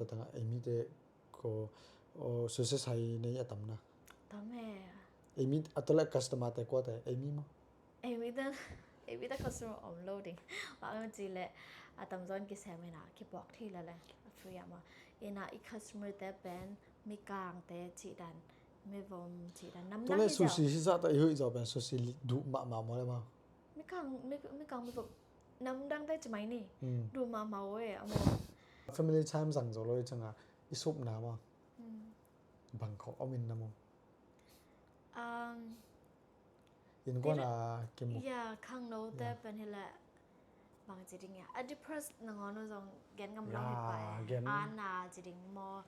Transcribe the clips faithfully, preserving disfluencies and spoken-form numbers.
Tanga ei mite ko, o, susi sai nei a tam na. Tam e. Ei mi a tole customer te ko te ei mi mo. Ei mi te, ei mi te customer om lo ding. Wa ang ci le a tam zon ki sem ina ki pok thi la le. A free ama. Ina i customer te pen mi kang te ci dan, mi vom ci dan. Nam tole susi si sa ta i hui zo pen susi du ma ma mo le ma. Mi kang, mi, mi kang mi vom nam dang te ci mai ni. Du ma ma we amo. Family time zang zo lo i changa i sup na ma. Bangkok om in na mo. Um, inn kuan a kimu. Ya, khangno te pen hi le bang ci ding ya. A depressed na ngon u zong gen ngam lo hi pa. Ana ci ding mo.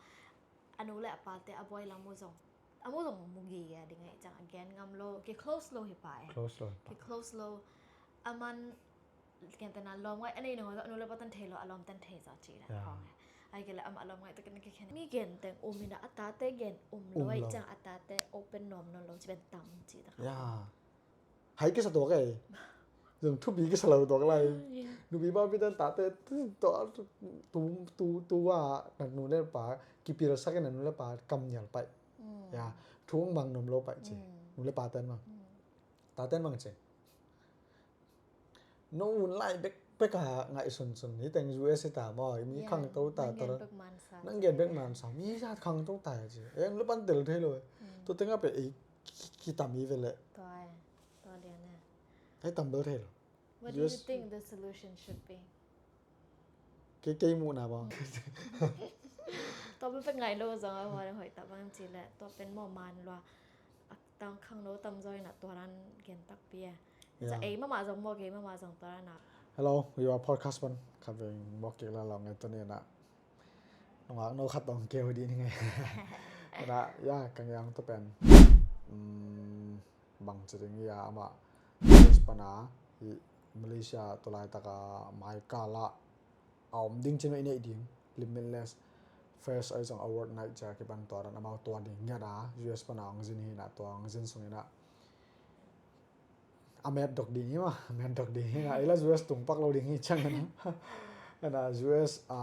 A nu le a pa te a buai lam u zong. A mu zong mu gi ya ding ai chang a gen ngam lo. Ki close lo hi pa e. Close lo hi pa. Ki close lo. A man Ken tena lawm ngai a nei nong a nu le pa tan thei lo a lawm tan thei zaw ci la khong e. Ai ke le ama lawm ngai to ken ke khen mi gen teng um ina a tate gen um lo ai chang a tate open nom no lo ci ben tam ci ta kha. Ya. Hai ke sa to ke. Zong thu bi ke sa lo to lai. Nu bi ba bi tan tate tu tu tu wa na nu le pa ki pil sa ke na nu le pa kam nyal pai. Ya. Thu mang nom lo pai ci. Nu le pa tan mang. Tate mang ci. No un lai bek bek a ngai sun sun hi teng U S ta mo mi khang to ta to. Nang gen bek man sa mi sa khang to ta ci. Eng lu pan tel thei lo. To tenga pe ei ki tam i vele. To ai. To lian e. Ai tam bel thei lo. What do you think the solution should be? Kei kei mu na ba. To pe ngai lo zong a hoi hoi ta bang ci le to pen mo man lo. Tang khangno tam zaw ina tuaran gen takpi e. Ei mama zong mawk ei mama zong tuaran a. Hello, you are podcast pan khat veng mawk kik la long e tuni na. Nungak no khat tong keu di ni nge. Na ya kang yang to pen. Bang ci ding ya ama. Pana hi Malaysia tulai taka mai kala a om ding chin i neih ding Limitless Fest ai zong award night cia kipan tua dan amau tua ding ngiat a U S pana ang zin hi na tua ang zin sung ina a met dok ding hi ma a met dok ding hi na ila U S tung pak lo ding hi chang ina ina U S a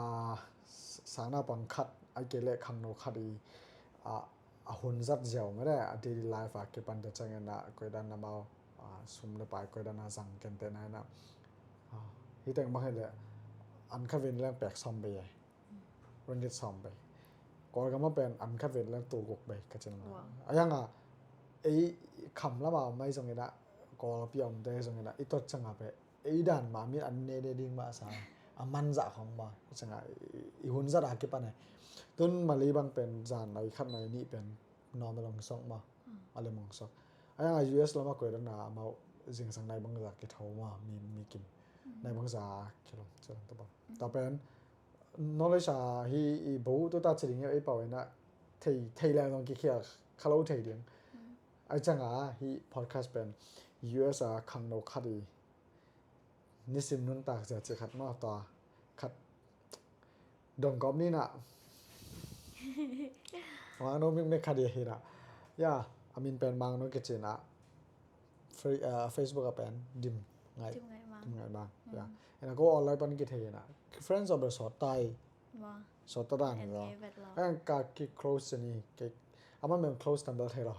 sangna pang khat ai ke le khangno khat i a a hun zat ziau mene a daily life a kipan te chang ina koidan amau sum le pai koidan a zang kente na ina hi teng bang hi le an kha vin leng pek som bei ringgit som bei. Kawlgam a pen an khat vet leng tul guk bei ka cin la. A yang a ei kham lama mai zong ina Kawlpi a omte zong ina i tot changa pe ei dan ma mi an ne de ding ma sa a man zah khong ma changa i hun zat a kipan e. Tun Mali bang pen zan nai khat nai nih pen normal ong sok ma a le mong sok. A yang a U S lama koidan a mau zingsang nai bang zah kitho ma mi mi kim nai bang zah kilong chang ta bang ta pen knowledge a hi i bo tu ta chi ding ei pau ina thei thei leng zong kikhia kha lo thei ding. Ai changa hi podcast pen U S a khangno khat i nisim nuntak zia chi khat ma ta khat dong kop ni na. Mang no mi me khat i hi na ya a min pen mang no kichi na. Facebook a pen Dim Ngai Dim Ngai Mang ya. Ena ko online pan kithei na friends of the sawt tai sawt ta dan lo. Ang ka ki close ni ke ama mem close number thei lo.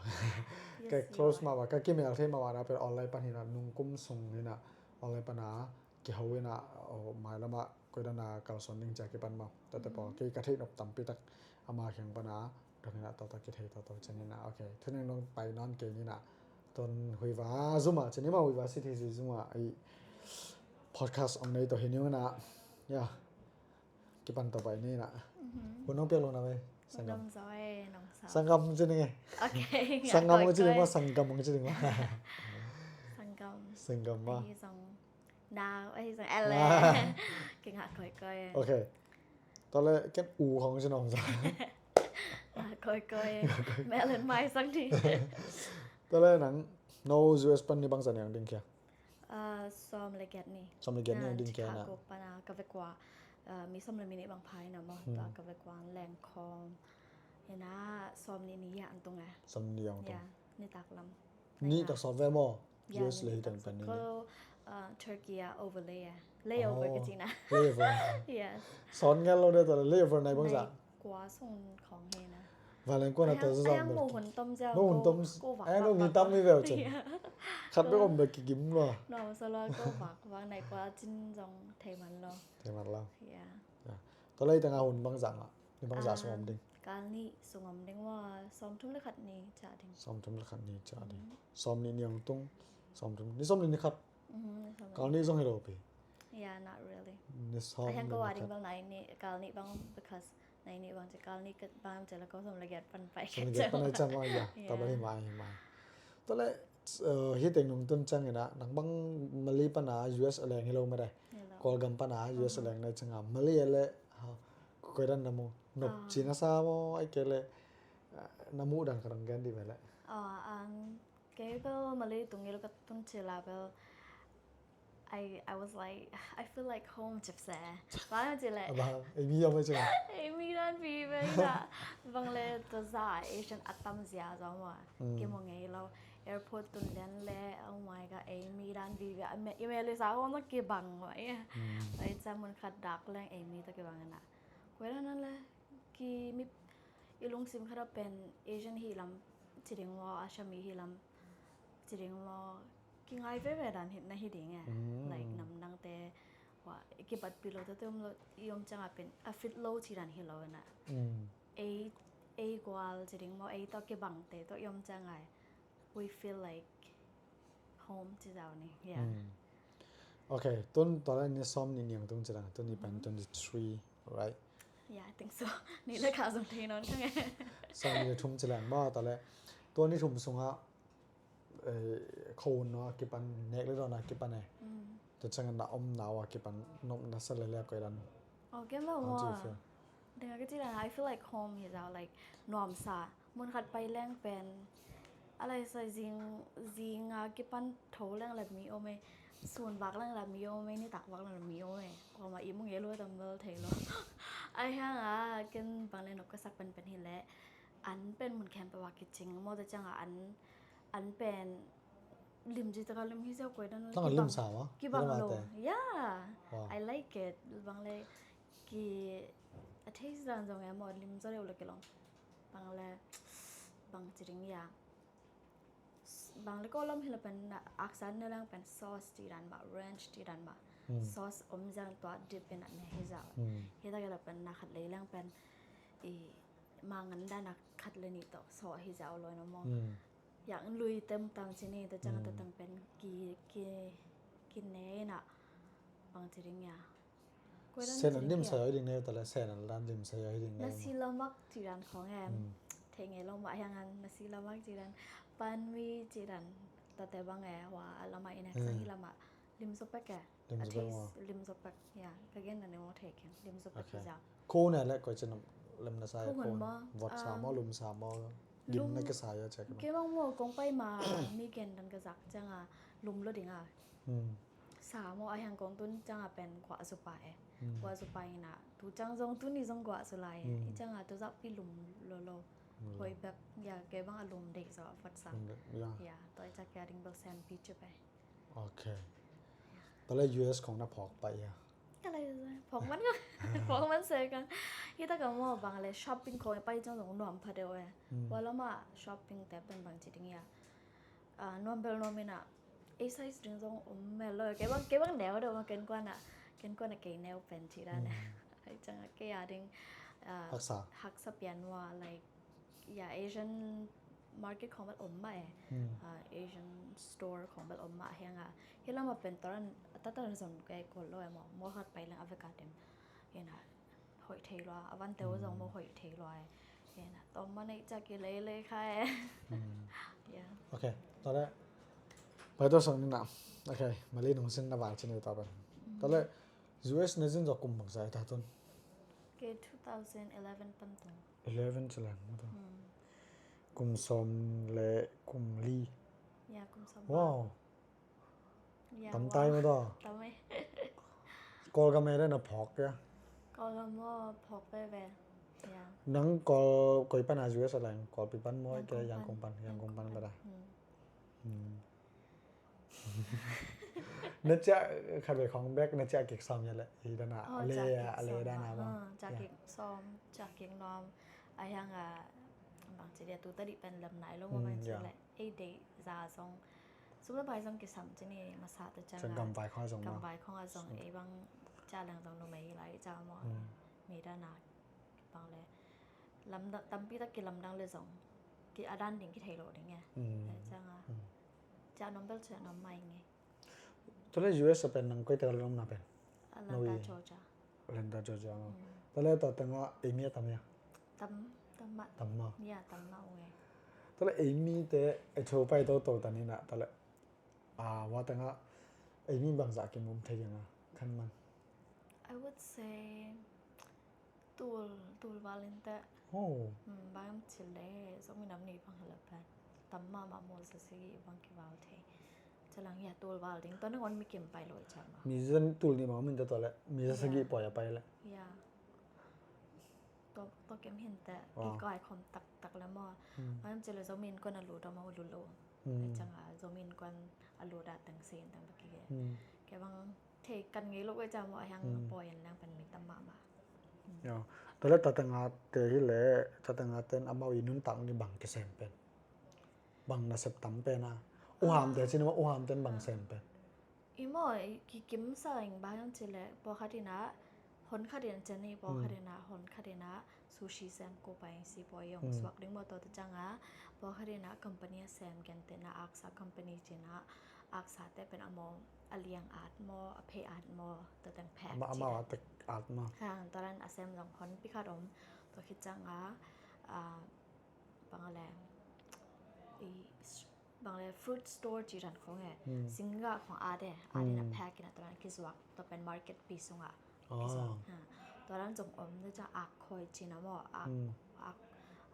Ke close ma ba ka ki mel thei ma ba na pen online pan hi na nung kum sung hi na online pan a ki ho hi na mai lama koidan a kalson ding cia kipan ma tate pawl kei ka theih nop tampi tak ama khiang pan a dong ina tawta kithei tawtaw cin ina ok thuneng dong pai nawn kei nina ton huiva zuma cin ima huiva si thei zuma i podcast ong nei tawh hi niu ina ya kipan tawh pai nina hun nong piak lo na ve sanggam sanggam cin nge sanggam ong cin ma sanggam ong cin ma sanggam ma Nau, ai zong ele. Kei ngah koi koi. Ok. Tole ken u khong sin ong za. Ngah koi koi. Melon mai sang ni. Tole nang no U S pan ni bang za niang ding kia. Som le giat ni. Som le giat ni ding kia na. Chicago pana ka vekwa. Mi som le mi ni bang phai na mo. Tua ka vekwa leng khong. Ina som ni ni ya antung eh. Som ni ya antung. Ya, ni tak lam. Ni tak som ve mo. U S le hi teng pen ni. Ko Turkey a overlay a layover ka cina. Layover. Yes. Son ngal lo de to layover nai bang za. Sung khong he na. Valen kuan a ta zang. Mo hun tom zia. Mo hun tom. Ko vak. Ai no ni tam mi veu chen. Khat be om be ki gim lo. No so lo ko vak vak nai kwa chin zong thei man lo. Thei man lo. Ya. To lai tanga hun bang zang a. Ni bang za sung om ding. Kal ni sung om ding wa som thum le khat ni cha ding. Som thum le khat ni cha ding. Som ni ni ong tung. Som thum ni som ni ni khat. Kal ni zong hi lo pi. Yeah, not really. Ni som ni ni khat. Aheng ko wa ding bang nai ni kal ni bang because nai ni bang ci kal ni kat bang ci la ko som la giat pan pai. Som la giat pan ai cham ai ya. Ta bang hi mai hi mai. To le hi teng nung tun chang ina nang bang Mali pana U S a leng hi lo ma dai. Kol gam pana U S a leng nai changa Mali a le koi dan na mu nop ci na sa mo ai ke le na mu dan ka dang gen di me le. Kei bel Mali tung il ka tun ci la bel I, I was like, I feel like home cip se. Bang ci le. Aba, ei mi yam ai ci la. Ei mi dan bi be na. Bang le to za Asian atam zia zo mo. Ki mo ngei lo. Airport tun den le, oh my god, ei mi dan bi be. I me le sa ko na ki bang mo. Ai cha mun khat dak leng ei mi to ki bang na. Koi dan le. Ki mi i lungsim khat a pen Asian hi lam ci ding maw, Assami hi lam ci ding maw, ki ngai veve dan hi na hi ding e. Like nam dangte wa ki bat pi lo te te om lo i om chang a pen a fit lo ci dan hi lo na. Ei ei gual ci ding maw, ei to ki bang te to i om chang a we feel like home ci zau ni. Yeah. Okay, tun tole ni som ni niang tung ci dang tun ni pen twenty three, right? Yeah, I think so. Ni le ka zong thei non kang e. Som ni thum ci lang ma tole. Tua ni thum sunga khou no kipan nek le don a kipan e. Tu chang na om nau a kipan nom na sa le le koi dan. Okay, ma wa. Denga ka ci dan I feel like home hi zau like nuam sa. Mun khat pai leng pen a lai sa zing zing a kipan tho leng la mi om e, sun vak leng la mi om e, nitak vak leng la mi om e. Kua ma i mung e lo tam bel thei lo. Ai hang a ken bang le nok ka sak pen pen hi le an pen mun khem pe wa ki ching mo ta chang a an an pen lim ji ta ka lim hi zau koi dan. Tang lim sa wa. Ki bang lo. Yeah. I like it. Bang le ki a taste dan zong e mo lim zo le u le ki long. Bang le bang ci ding ya. Bang le ko lam hi la pen na aksan ne lang pen sauce ci dan ma, ranch ci dan ma. Sauce om zang tua dip pen a ne hi zau. Hi ta ke la pen na khat le lang pen i mangan dan a khat le ni to so hi zau lo no mo. Yang lui tem tam ci ni ta chang ta tang pen ki ki ki ne na bang ci ding ya. Sen an lim sa yoi ding neu tale sen an lan lim sa yoi ding neu. Nasi lemak ci dan khong em. Thei ngei lo ma hiang an nasi lemak ci dan pan mi ci dan tate bang e wa a lama in ek sang hi lama lim zo pek e. A taste lim zo pek ya ka gen na neu thei keng lim zo pek ki za. Ko ne le ko chen lim na sa ya ko. Vot sa mo lum sa mo lim na ke sa ya chek. Ke bang mo kong pai ma mi gen dan ka zak chang a lum lo ding a. Sa mo a hiang kong tun chang a pen kua zupa e. Kua zupa ina tu chang zong tuni zong kua zu lai e. I chang a tu zak pi lum lo lo. Hoi bek ya ke bang a lum dei zo a fat sa. Ya to i chak ya ding bel sem pi chup e. Okay. Tale U S kong na phok pa ya. Tale phok man ka phok man se ka. Hi ta ka mo bang le shopping kong pai chang zong nuam pha deu e. Wala ma shopping te pen bang ci ding ya. Nuam bel nuam ina. A size ding zong om mel lo ke bang ke bang neu do ma ken kuan a ken kuan a ke neu pen ci dan. Ai chang a ke ya ding haksa haksa pian wa like ya Asian market khong bel om ma e. Asian store khong bel om ma hiang a hi lama pen toran tata zon ke kol lo e mo mo hat pai lang a veka tem. Ina hoih thei lua a van teu zong mo hoih thei lua e. Ina tom ma nei cha ki lei lei kha e. Okay tale pai to sang ni na. Okay Mali nung sin na val chin ta ban tale U S na zin zo kum bang zai ta tun. Ke two thousand eleven pan tun. Eleven ci lang ma to. Kum som le kum li. Ya kum som. Wow. Tam tai ma to. Tam e. Kol ka me le na phok ya. Kol ka mo phok pe pe. Ya. Nang kol koi pan a U S a lang kol pi pan mo ke Yangkong pan Yangkong pan ba da. Na ciah khat vei khawng bek na ciah kik sawm ya le, hi dana, a le, a le dana bang. Ciah kik sawm, ciah kik nuam. A hiang a, bang ci dia tu tadi pen lam nai lo ma bang ci le, ei dei za zong. Sum le pai zong kisam ci ni masa ta ciang a. Gamvai khawng a zong. Gamvai khawng a zong, ei bang ciah leng zong numei lai ciah maw. Mi dana bang le. Lamdang, tampi tak kilamdang le zong. Ki a dan ding kithei lo ding e. Ciang a. Ciah nuam bel ciah nuam mai nge. Tule U S a pen nang koi teka lom na pen? Atlanta, Georgia. Atlanta, Georgia. Tule ta tanga emi a tam ya? Tam, tam ma. Tam ma. Ya, tam ma ue. Tule emi te e cho pai to to ta ni na tule. A, wa tanga emi bangza ki mum thei nga kan man. I would say Tul, tul val in teh. Oh. Hmm, bang ci le, so mi nam ni bang la pen. Tam ma ma mo sa si bang ki val thei. Calang ya tul val ding. Tua nangon mi kim pai lo i cang ma. Mi zan tul ni ma min ta tua le. Mi zan sagi poi a pai le. Ya. Tua, tua kim hin teh. Ki kai khom tak tak le mo. Bang ci le so min kon a lu da ma lu lo. Cang a so min kon a lu da tang sin tang baki ke. Ke bang Thei kan ngei lo ka ca maw a hiang poi in lang pen mi tam mahmah. Tale tatanga te hi le, tatanga ten amau i nuntak ni bang kisem pen, bang nasep tam pen a, uham te cin maw, uham ten bang sem pen. I maw, kikim sa ing bang ci le, pawlkhat in a hon khat in a cin i, pawlkhat in a hon khat in a sushi sem ko pai si poi ong suak ding maw, tua ta cang a pawlkhat in a company a sem gen te na aksa company cin a aksa te pen a maw a liang at maw, a phei at maw, tua teng phek amau a tek at maw. Hang tua ran a sem zong hon pi khat om, tua khit cang a, a, bang a le, i, bang le fruit store ci ran khong e, singga khong at e, at in a phek in a tua ran kizuak, tua pen market pi sung a kizuak. Tua ran zong om, tua cang ak khoi cin a maw, ak, ak,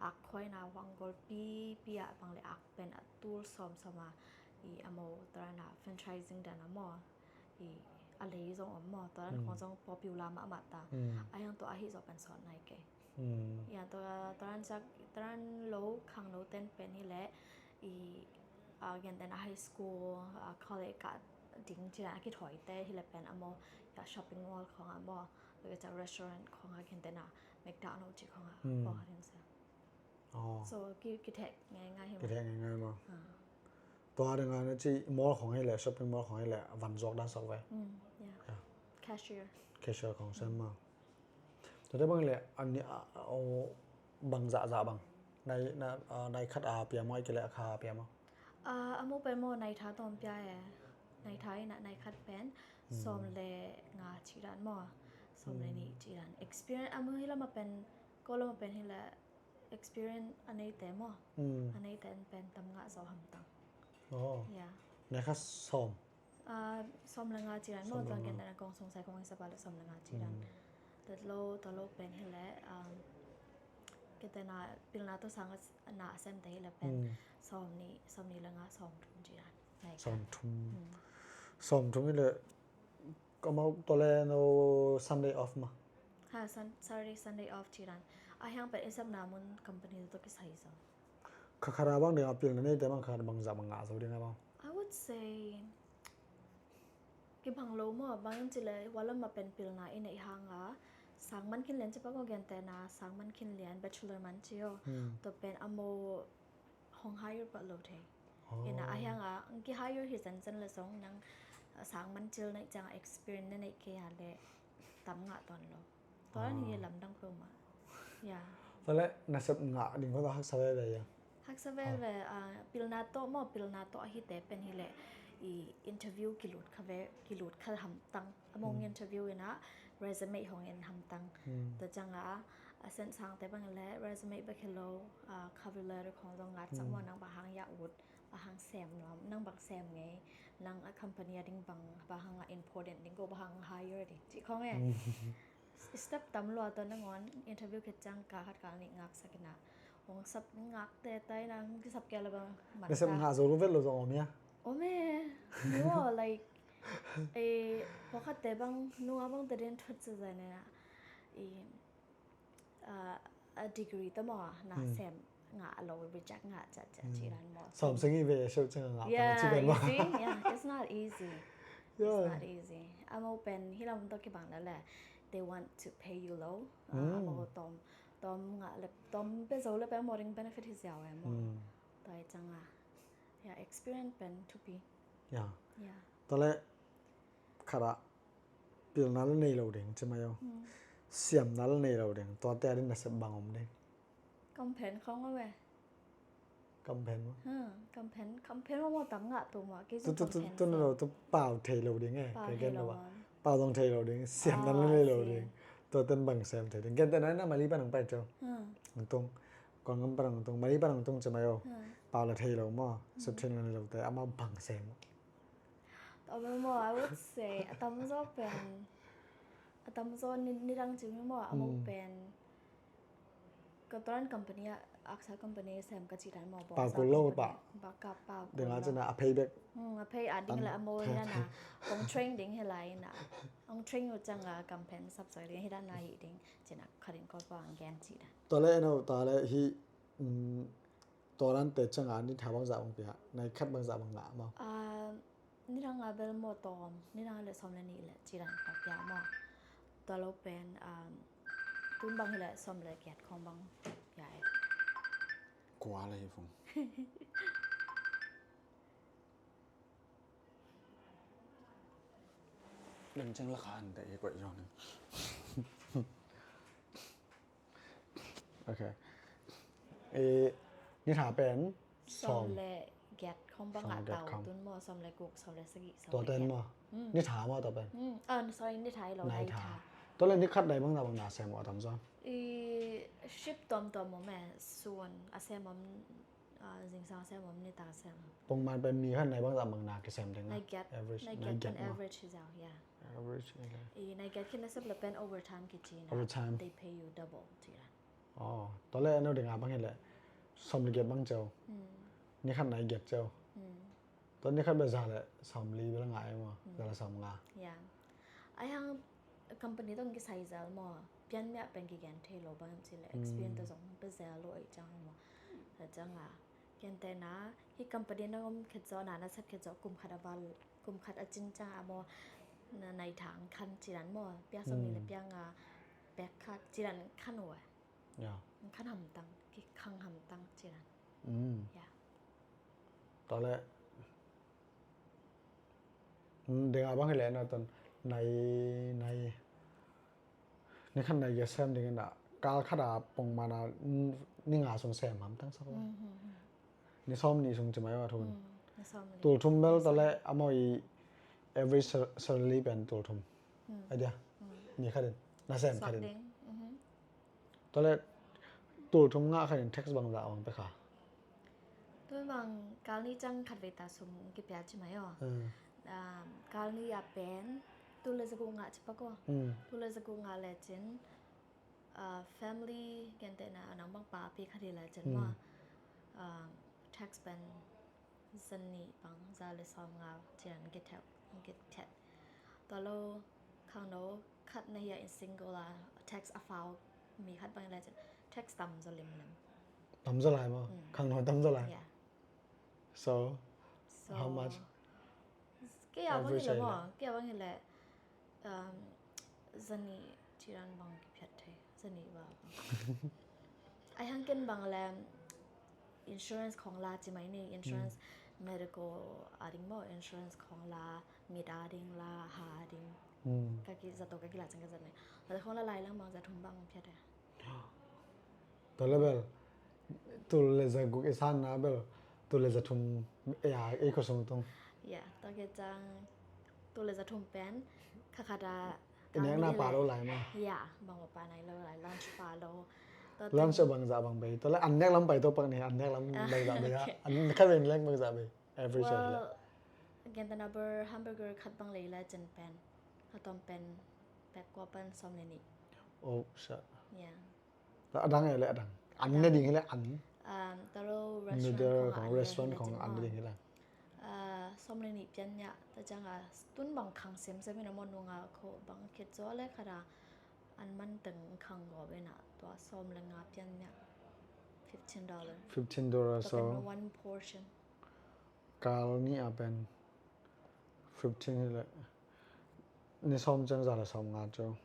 ak khoi na huang gol pi, pi a bang le ak pen a tul sawm sawm a, i a maw tua ran a franchising dan a maw. I a lei zong om maw, tua ran khong zong popular mahmah ta. A hiang tua ahi zong pen sawt nai kei. Ya tua, tua ran sak, tua ran lo khang lo ten pen hi le, i a gen ten a high school, a college ka ding ci a kithoi te hi le pen a maw, ya shopping mall khong a maw, lo ya cak restaurant khong a gen ten a McDonald ci khong a maw a ding sa. So ki, kithek ngai ngai hi. Kithek ngai ngai maw. Tua ding a na ci mall khong hi le, shopping mall khong hi le, van zuak dan sok ve. Cashier. Cashier khong sem maw. Tua te bang le, an ni a, o, bang zah zah bang. Nai, na, a, nai khat a pia maw, i ki le a kha a pia maw. A, a maw pen maw nai tha tawm pia e. Nai tha in a nai khat pen sawm le nga ci dan maw. Sawm le nih ci dan. Experience a maw hi lam a pen, ko lam a pen hi le, experience a neite maw? A neite in pen tam ngah zaw hamtang. Oh. Ya. Nai kha sawm. A, sawm le nga ci dan maw, tuan ken dan a kong sung sai kong isa pa le sawm le nga ci dan. Tat lo, tat lo pen hi le, um, kete na pilna to sang na sem te hi le pen sawm ni, sawm ni le nga sawm thum ci dan. Sawm thum. Sawm thum hi le Ka mau tole no Sunday off ma. Ha, sun, Saturday, Sunday off ci dan. A hiang pen i sep na mun company to kisai zo. Kha kha ra bang ding a pilna nei te bang kha bang za bang nga zo ding a bang. I would say kibang lo maw, bang ci le walam ma pen pilna i nei hang a sang man khin lian ci pa ko gen te na sang man khin lian bachelor man ci o. To pen a mo hong hire pah lo thei. Ina a hiang a, ang ki hire hi zenzen le zong nang, a, sang man cil nei ciang a experience na nei kei a le tam ngah ton lo. Tua ni lamdang peuhmah. Ya. Tua le nasep ngah ding ko tua haksa veve ya. Haksa veve, a, pilna to maw, pilna to a hi te pen hi le i interview kilut kha ve, kilut kha hamtang. A mong interview ina resume hong en hamtang. Tua ciang a, a sen sang te bang le resume bek hi lo, a, cover letter khong zong ngat sak maw nang bang hang ya ut, bang hang sem nuam, nang bang sem ngei, nang a company a ding bang, bang hang a important ding ko bang hang hire ding. Ci khong e. Step tam lua tua nangon interview khit ciang ka khat ka nih ngak sak ina. Hong sap ngak te tai na hong kisap kia la bang man. Nasep ngah zo lo vet lo zong om ya. Om e. No, like, e, pawlkhat te bang nunga bang te den thut sa zai na. E, a, a degree ta maw na sem ngah lo reject ngah cat cat ci dan maw. Som sengi ve show chang ngah. Yeah, you see? Yeah, it's not easy. It's not easy. Amau pen hi lam tawh kibang le le, they want to pay you low. Ah, amau tawm tawm ngah le tawm pe zo le pen amau ding benefit hi ziau e maw. Tua hi ciang a, ya, experience pen thupi. Ya. Ya. Tua le khat ah pilna le nei lo ding ci mai o. Siamna le nei lo ding. Tuate a ding nasep bang om ding? Kamphen khong om e. Kamphen maw? Kamphen, kamphen maw, tam ngah tu maw. Kei tu tu tu tu na lo tu pau thei lo ding e. Pau thei lo. Pau dong thei lo ding. Siamna le nei lo ding. Tua ten bang sem thei ding. Gen te na na Mali pan ang pai teu. Ang tung. Kong ngam pan ang tung. Mali pan ang tung ci mai o. Pau la thei lo maw. Sep thei lo nei lo te ama bang sem. Tua maw, I would say a tamzaw pen, a tamzaw ni, nidang ci mi maw, amau pen ka turan company ah, aksa company sem ka cih dan maw, pau kul lo, pau kul lo. Deng a cina a pay back. A pay a ding le amau na na kong train ding hi lai na. Kong train uh ciang a kamphen sapsai ding hi dan na hi ding cina kharin ko pau ang gen cih dan. Tua le no, tua le hi. Tua dan te ciang a ni tha bangzah bang pia, nai khat bangzah bang ngah maw? Nidang a bel maw tawm, nidang a le sawm le nih le cih dan khawng pia maw. Tua lo pen tun bang hi le sawm le giat khawng bang pia e. Kua le hi fung. Nang ciang la khan te i kuai zong. Ok. Ni tha pen sawm le giat khawng bang a tau tun maw, sawm le guk, sawm le sagih, sawm le giat. Tua ten maw? Ni tha maw tua pen? Sorry, ni tha i lo, nai tha. Tua le ni khat nai bangzah bang na sem maw a tamzaw? I shift tuamtuam maw me, sun a sem maw, zingsang sem maw, ni ta sem maw. Pongman pen mi khat nai bangzah bang na kisem ding a? Nai giat. Average nai giat maw? Average hi zau, ya. Average hi zau. I nai giat khin na sep le pen overtime kici na. Overtime. They pay you double ci dan. Aw, tua le no ding a bang hi le sawm le giat bang ceu. Ni khat nai giat ceu. Tua ni khat bel za le sawm li bel ngah e maw, za le sawm nga. Ya. Ai hang company tawh kisai zel maw, pian miah pen kigen thei lo bang ci le experience tawh zong pe zel lo ai ciang maw. Ciang a, kian te na hi company na om khet zaw na na sep khet zaw kum khat a val, kum khat a cin ciang a maw, na nai thang khan ci dan maw, piak sawm li le piak nga pek khat ci dan khan uh a. Ya. Khan hamtang, kikhang hamtang ci dan. Ya. Tua le deng a bang hi le na ton nai, nai ni khat nai giat sem ding na kal khat a pongman a ni nga sung sem hamtang sak lo. Ni sawm nih sung ci mai a thun. Tul thum bel tua le amau i average salary pen tul thum. Idea. Ni khat in na sem khat in. Tua le tul thum ngah khat in tax bangzah bang pe kha? Tun bang kal nih ciang khat vei ta sum kipia ci mai aw. Kal nih a pen tul le za guk ngah ci pak aw. Tul le za guk ngah le cin family gen te na nang bang pa pi khat hi le cin maw. Tax pen za nih bang za le sawm nga ci dan kithet, kithet. Tua lo khangno khat na hi a in single a tax a fau mi khat bang le cin tax tam zaw limlim. Tam zaw lai maw? Khangno tam zaw lai. Yeah. So, so how much? Kei a bang hi le maw, kei a bang hi le za nih ci dan bang kiphiat thei, za nih bang. Ai hang ken bang le insurance khawng la ci mai ni, insurance, medical a ding maw, insurance khawng la, mit a ding la, ha a ding. Ka ki zato ka ki la cang ka zat mai. Zato khawng la lai lang bang za thum bang phiat e. Tua le bel tul le za guk i san na bel tul le za thum e a e ko sung tung. Ya, tua ke cang tul le za thum pen kha kha da. I nek na pa lo lai ma. Ya, bang pa nai lo lai, lunch pa lo. Lunch bang za bang bei. Tua le an nek lam pai to pak ni, an nek lam bang za bei. An kha ben lek bang za bei. Every well, gen ta na bur hamburger khat bang lei la cen pen. Hatom pen pek kua pan som le ni. Oh, sha. Ya. La adang e le adang. An ne ding le an. Um, taro restaurant kong restaurant kong an ne ding le. Uh, som le ni pian ya ta jang a tun bang khang sem sem ina mo nunga ko bang kit zo le khara an man teng khang go bena tua som le nga pian ya. Fifteen dollar. Fifteen dollar so. One portion. Kal ni a pen fifteen hi le. Ni sawm ciang za le sawm nga cu.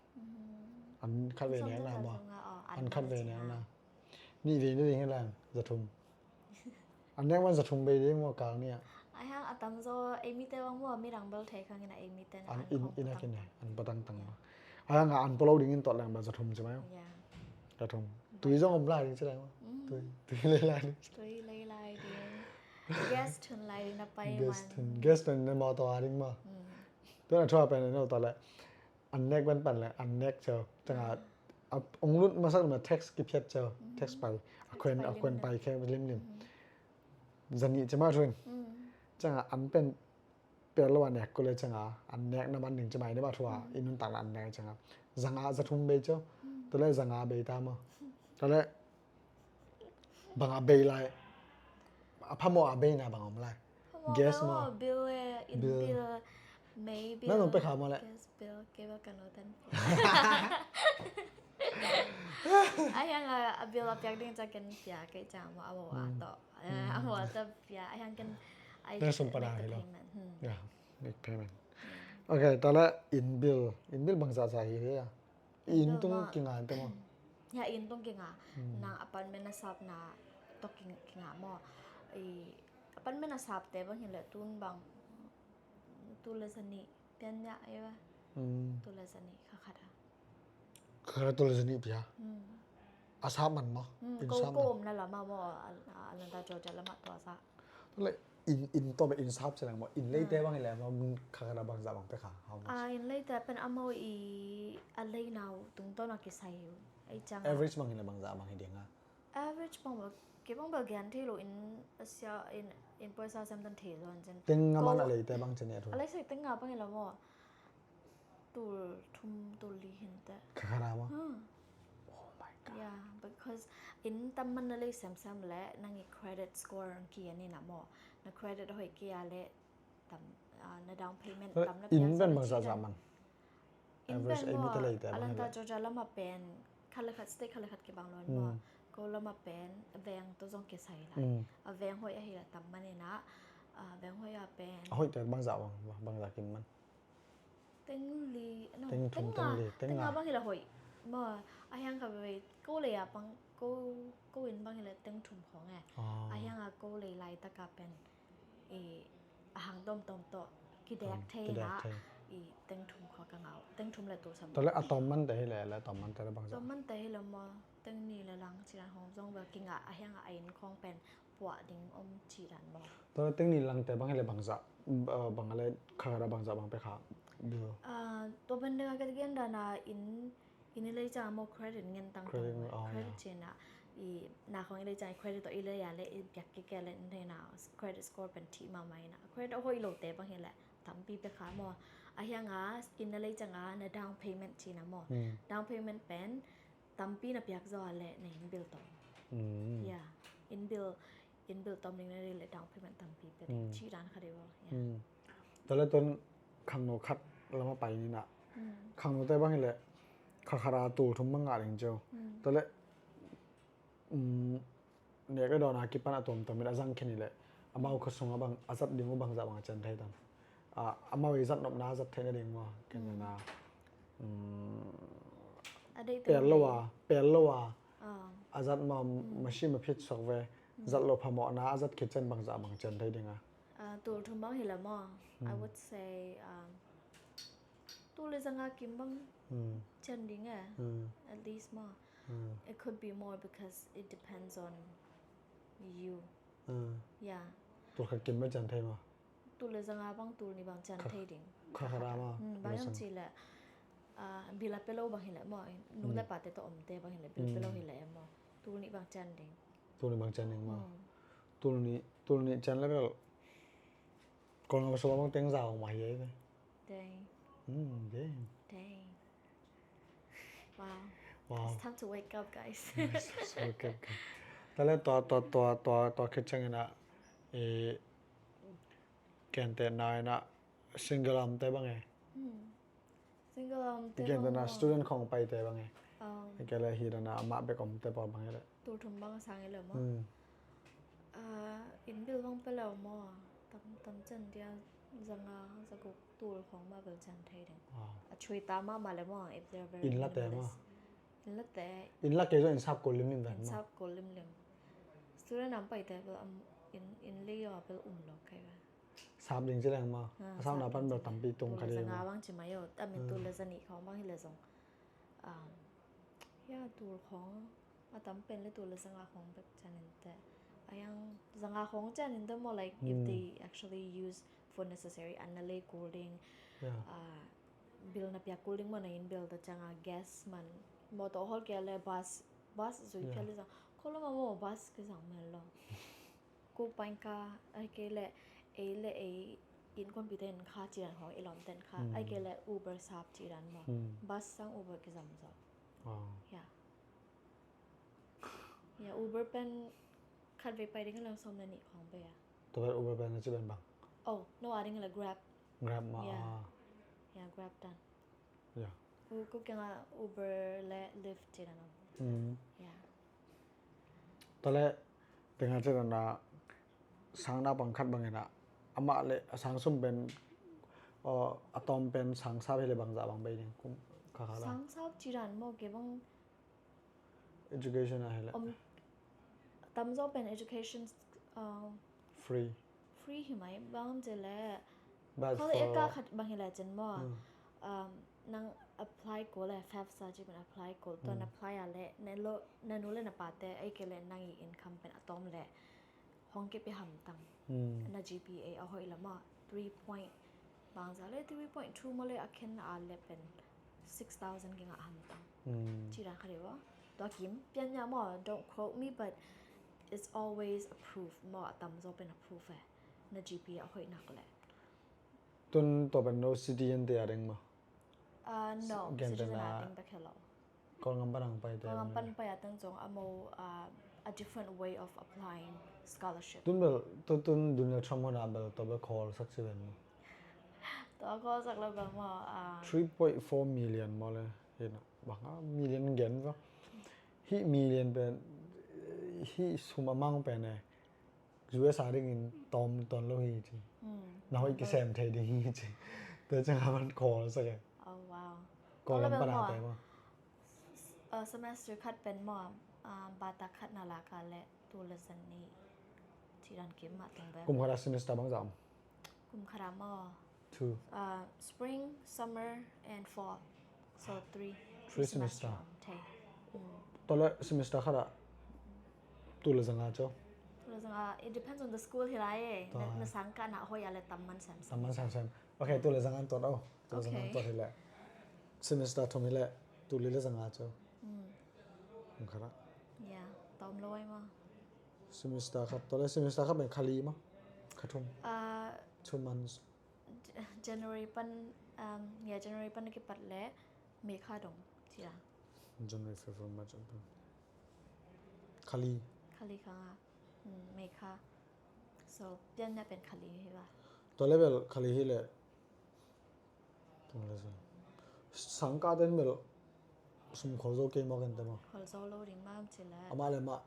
An khat ve nek na maw? An khat ve nek na. Nih ve ni ding hi lang, za thum. An nek man za thum bei ding maw, kal ni ah. A hiang a tam zaw, ei mite bang maw, midang bel thei khang in a, ei mite na an in, in a kin an patang tang maw. A hiang a an palo ding in tot lang bel za thum ci mai. Za thum. Tui zong om lai ding ci lang maw. Tui, tui lei lai ding. Tui lei lai ding. Gas thun lai ding na pai man. Gas thun, gas thun na mawtaw a ding maw. Tuan a thua pen no ta le. An nek pen pan le, an nek cio. Cang a, ong lut masak na text kiphiat cio. Text pai. A khuen, a khuen pai khe limlim. Zanih ci mah thuin. Cang a, an pen pel lo a nek ko le cang a, an nek na man ding ci mai ni mah thua. I nuntak na an nek cang a. Zanga za thum bei cio. Tu le zanga bei ta maw. Tu le Bang a bei lai. A phamawh a bei na bang om lai. Gas maw? Bill e, in bill. Maybe. Nang nong pe kha maw le? Gas bill, cable kan lo tan. A hiang a bill a piak ding ca ken pia kei ca maw a maw a to. A maw a to pia, a hiang ken ai. Nang sum pana hi lo. Ya, make payment. Okay, ta le in bill. In bill bang za za hi ya. Inn tung kinga te maw? Ya, inn tung kinga. Nang apartment a sapna tawh kinga maw? Apartment a sapte bang hi le tun bang tul le zanih pian ya ei ba? Tul le zanih kha khat a. Kha khat a tul le zanih pia. A sap man maw? Inn sap man. Ko omna lama maw? Atlanta Georgia lama tua sa. Tule in, in to be in sap selang maw, in leite bang ile maw, kha kha bang za bang pe kha, how much? Ah, in leite pen amau i a leinau tungtawn a kisai hi. Ei chang a. Average bang ile bang za bang hi ding a. Average bang bel, ke bang bel gen thei lo in a sia in, in poisa sem tan thei lo an chen. Teng nga man a leite bang chen e thu. A leisai teng nga bang ile maw. Tul thum tul li hin te. Kha kha na maw? Oh my God. Yeah, because in tam man na lei semsem le nang i credit score ang ki ani na maw. Na credit hoi ki a le tam, ah, na down payment tam na piak sa man. Average ei mi te lei te bang. Atlanta Georgia lama pen khat le khat state khat le khat ke bang lon maw. Ko lama pen veng to zong ke sai la. A veng hoi a hi la tam man ina, a veng hoi a pen. A hoi te bang za bang, bang za kim man. Teng li, no, teng thum, teng li, teng nga bang hi la hoih. Maw, a hiang kha vei, ko lei a bang, ko, ko in bang hi la teng thum khong e. A hiang a ko lei lai taka pen. I, a hang tom tom to, kidek thei na, i teng thum kho ka ngau. Teng thum le tu sam. To le a tom man te hi le, le tom man te le bang za. Tom man te hi le maw, teng ni le lang ci dan hong zong bel kinga a hiang a in khong pen. Puah ding om ci dan maw? Tua teng ni langte bang hi le bang za, bang le kha kha bang za bang pe kha bill. Tua pen ding a ka gen dan a in, in i lei cang maw credit ngen tang tang. Credit cina i na khong i lei cang credit to i lei a le i biak kik le in thei na credit score pen thih mahmah ina. Credit a hoih lote bang hi le tampi pe kha maw? A hiang a in na lei cang a na down payment cina maw? Down payment pen tampi na piak zaw a le na in bill tom. Ya, in bill, in bill tom ding na ding le down payment tampi pe ding. Ci dan kha dei baw. Ya. Tale ton khangno khat lama pai ni na. Khangno te bang hi le kha kha ra tul thum bang ngah ding cio. Tale nek le dawn a kipan a tuamtuam in a zang khin hi leh amau khua sungah bang a zat ding uh bangzah bang a cian thei tam? Amau i zat nopna a zat theihna ding maw? Ken na pel lo a, pel lo a a zat maw, machine a phit suak ve, zat lo phamawhna a zat khit cian bangzah bang cian thei ding a? Tul thum bang hi leh maw, I would say tul le zanga kim bang cian ding e, at least maw. It could be more because it depends on you. Yeah. Tul khat kim bang cian thei maw? Tul le zanga bang tul nih bang cian thei ding. Kha kha ra maw? Bang yam ci le bil a pe lo bang hi leh maw, nu le pate tawh omte bang hi leh bil pe lo hi leh maw, tul nih bang cian ding. Tul nih bang cian ding maw? Tul nih, tul nih cian le bel Kawlgam sung bang teng za ong mah hi ei ve. Dang. Dang. Dang. Wow. Wow. It's time to wake up, guys. Yes, it's wake up, guys. Tale tua, tua, tua, tua, tua khit ciangin a, eh, kente na ina single a omte bang e. Single a omte bang e. Kente na student khong paite bang e. Kele hi dana amah bek omte pawl bang e le. Tul thum bang sang e le maw. Inn bil bang pe le maw. Tam, tam cian dia. Zanga, zaguk tul khawng mah bel cian thei ding. Ah. A thui ta mahmah le maw, if they're very Inn late maw? minimalist. Inn late, Inn la kei zong inn sap kul limlim ven inn maw? sap kul limlim. Student a om paite bel, um, inn, inn lei a bel um lo kei ve. Sap ding ci leng maw? Ah, A sap na sap pan ding bel ci. Tampi tung Tul kha le ding zanga maw? bang ci mai o, ta min tul le zanih khawng bang hi le zong. Um, ya, tul khawng a tam pen le tul le zanga khawng bek cian in te. A yang zanga khawng cian in te maw, like, if Hmm. they actually use for necessary, an na lei kul ding, Yeah. ah, bill na piak kul ding maw, na inn bill ta ciang a, gas man, mawtaw hawl kei le bus, bus zui Yeah. phial le zang. Kholama maw bus kizang mel lo. Ku pain ka, ai kei le, ei le ei, innkuanpite in kha ci dan khawng, i lawmte in kha, Hmm. ai kei le Uber sap ci dan maw. Hmm. Bus sang Uber kizam zaw. Oh. Ya. Ya, Uber pen khat vei pai ding a le sawm le nih khawng bei a. Tua pen Uber pen na ci pen bang? Oh, no, a ding a le Grab. Grab maw? Yeah. Ah. Ya, Grab dan. Yeah. Ku, ku kiang a Uber le Lyft ci dan om. Hmm. Ya. Tua le, tengah ci dan a sang na pang khat bang in a, amah le a sang sum pen, oh, a tawm pen sang sap hi le bang zah bang bei ding kum kha kha la. Sang sap ci dan maw, kei bang Education a hi le. Om, tamzaw pen education, uh, Free. Free hi mai, bang ci le. But College for ka khat bang hi le cin maw. Hmm. Um, nang apply kul le, FAFSA ci pen apply kul, tuan Hmm. apply a le, na lo, na nu le na pate, ai kei le nang i income pen a tawm le hong kei pi hamtang. Hmm. Na G P A a hoih la maw, three point, bang zah le three point two maw le a khen a le pen six thousand kei ngah hamtang. Hmm. Ci dan kha deuh a. Tua kim, pian nia maw, don't quote me, but it's always a proof maw, a tamzaw pen a proof e. Na G P A a hoih nak le. Tun tua pen no city in te a ding maw? Uh, no, Gen citizen pen a a ding bek hi lo. Kawlgam pan ang pai te. Kawlgam pan pai a teng zong a mo, uh, a different way of applying scholarship. Tun bel, tu tun Donald Trump hona bel, tua bel call sak ci ven maw? Tua call sak lo bel maw, uh, Three point four million maw le, hi na, bang a million gen va. Hi million pen, hi sum amount pen e. U S a dingin tawm ton lo hi ci. Hmm. Na hoih kisem thei ding hi ci. Tua ciang a man call sak e. Oh, wow. Kawlgam Tua le pan bel a maw, te maw? uh, semester khat pen maw, uh, bata khat na lak a le, tul le zanih. Ci dan kim mah tung bel. Kum khat a semester bang zah om? Kum khat a maw. Two. Uh, spring, summer, and fall. So three. Three semester. Om thei. Mm. Tua le semester khat a tul le zanga cho. Tul le zanga, it depends on the school hi lai e. Tua. Na, na sang kah na hoih a le tam man sem sem. Tam man sem sem. Okay, tul le zanga tot au. Tul le zanga Okay. Tot hi le. Semester thum hi le, tul le zanga cho. Mm. Kum khat a. Yeah, tawm lo ai maw. Semester khat, tua le semester khat pen kha li maw? Kha thum. Uh, Two months. J-, January pan, um, yeah, January pan kipat le, May kha dong, ci a. January, February, March, April. Kha li. Kha li kha nga. Mm, May kha. So, pian nia pen kha li hi va. Tua le bel kha li hi le. Tua le sang. Sang kah ten bel sum khol zo kei maw ken te maw? Khol zo lo ding mah ci le. Amah le mah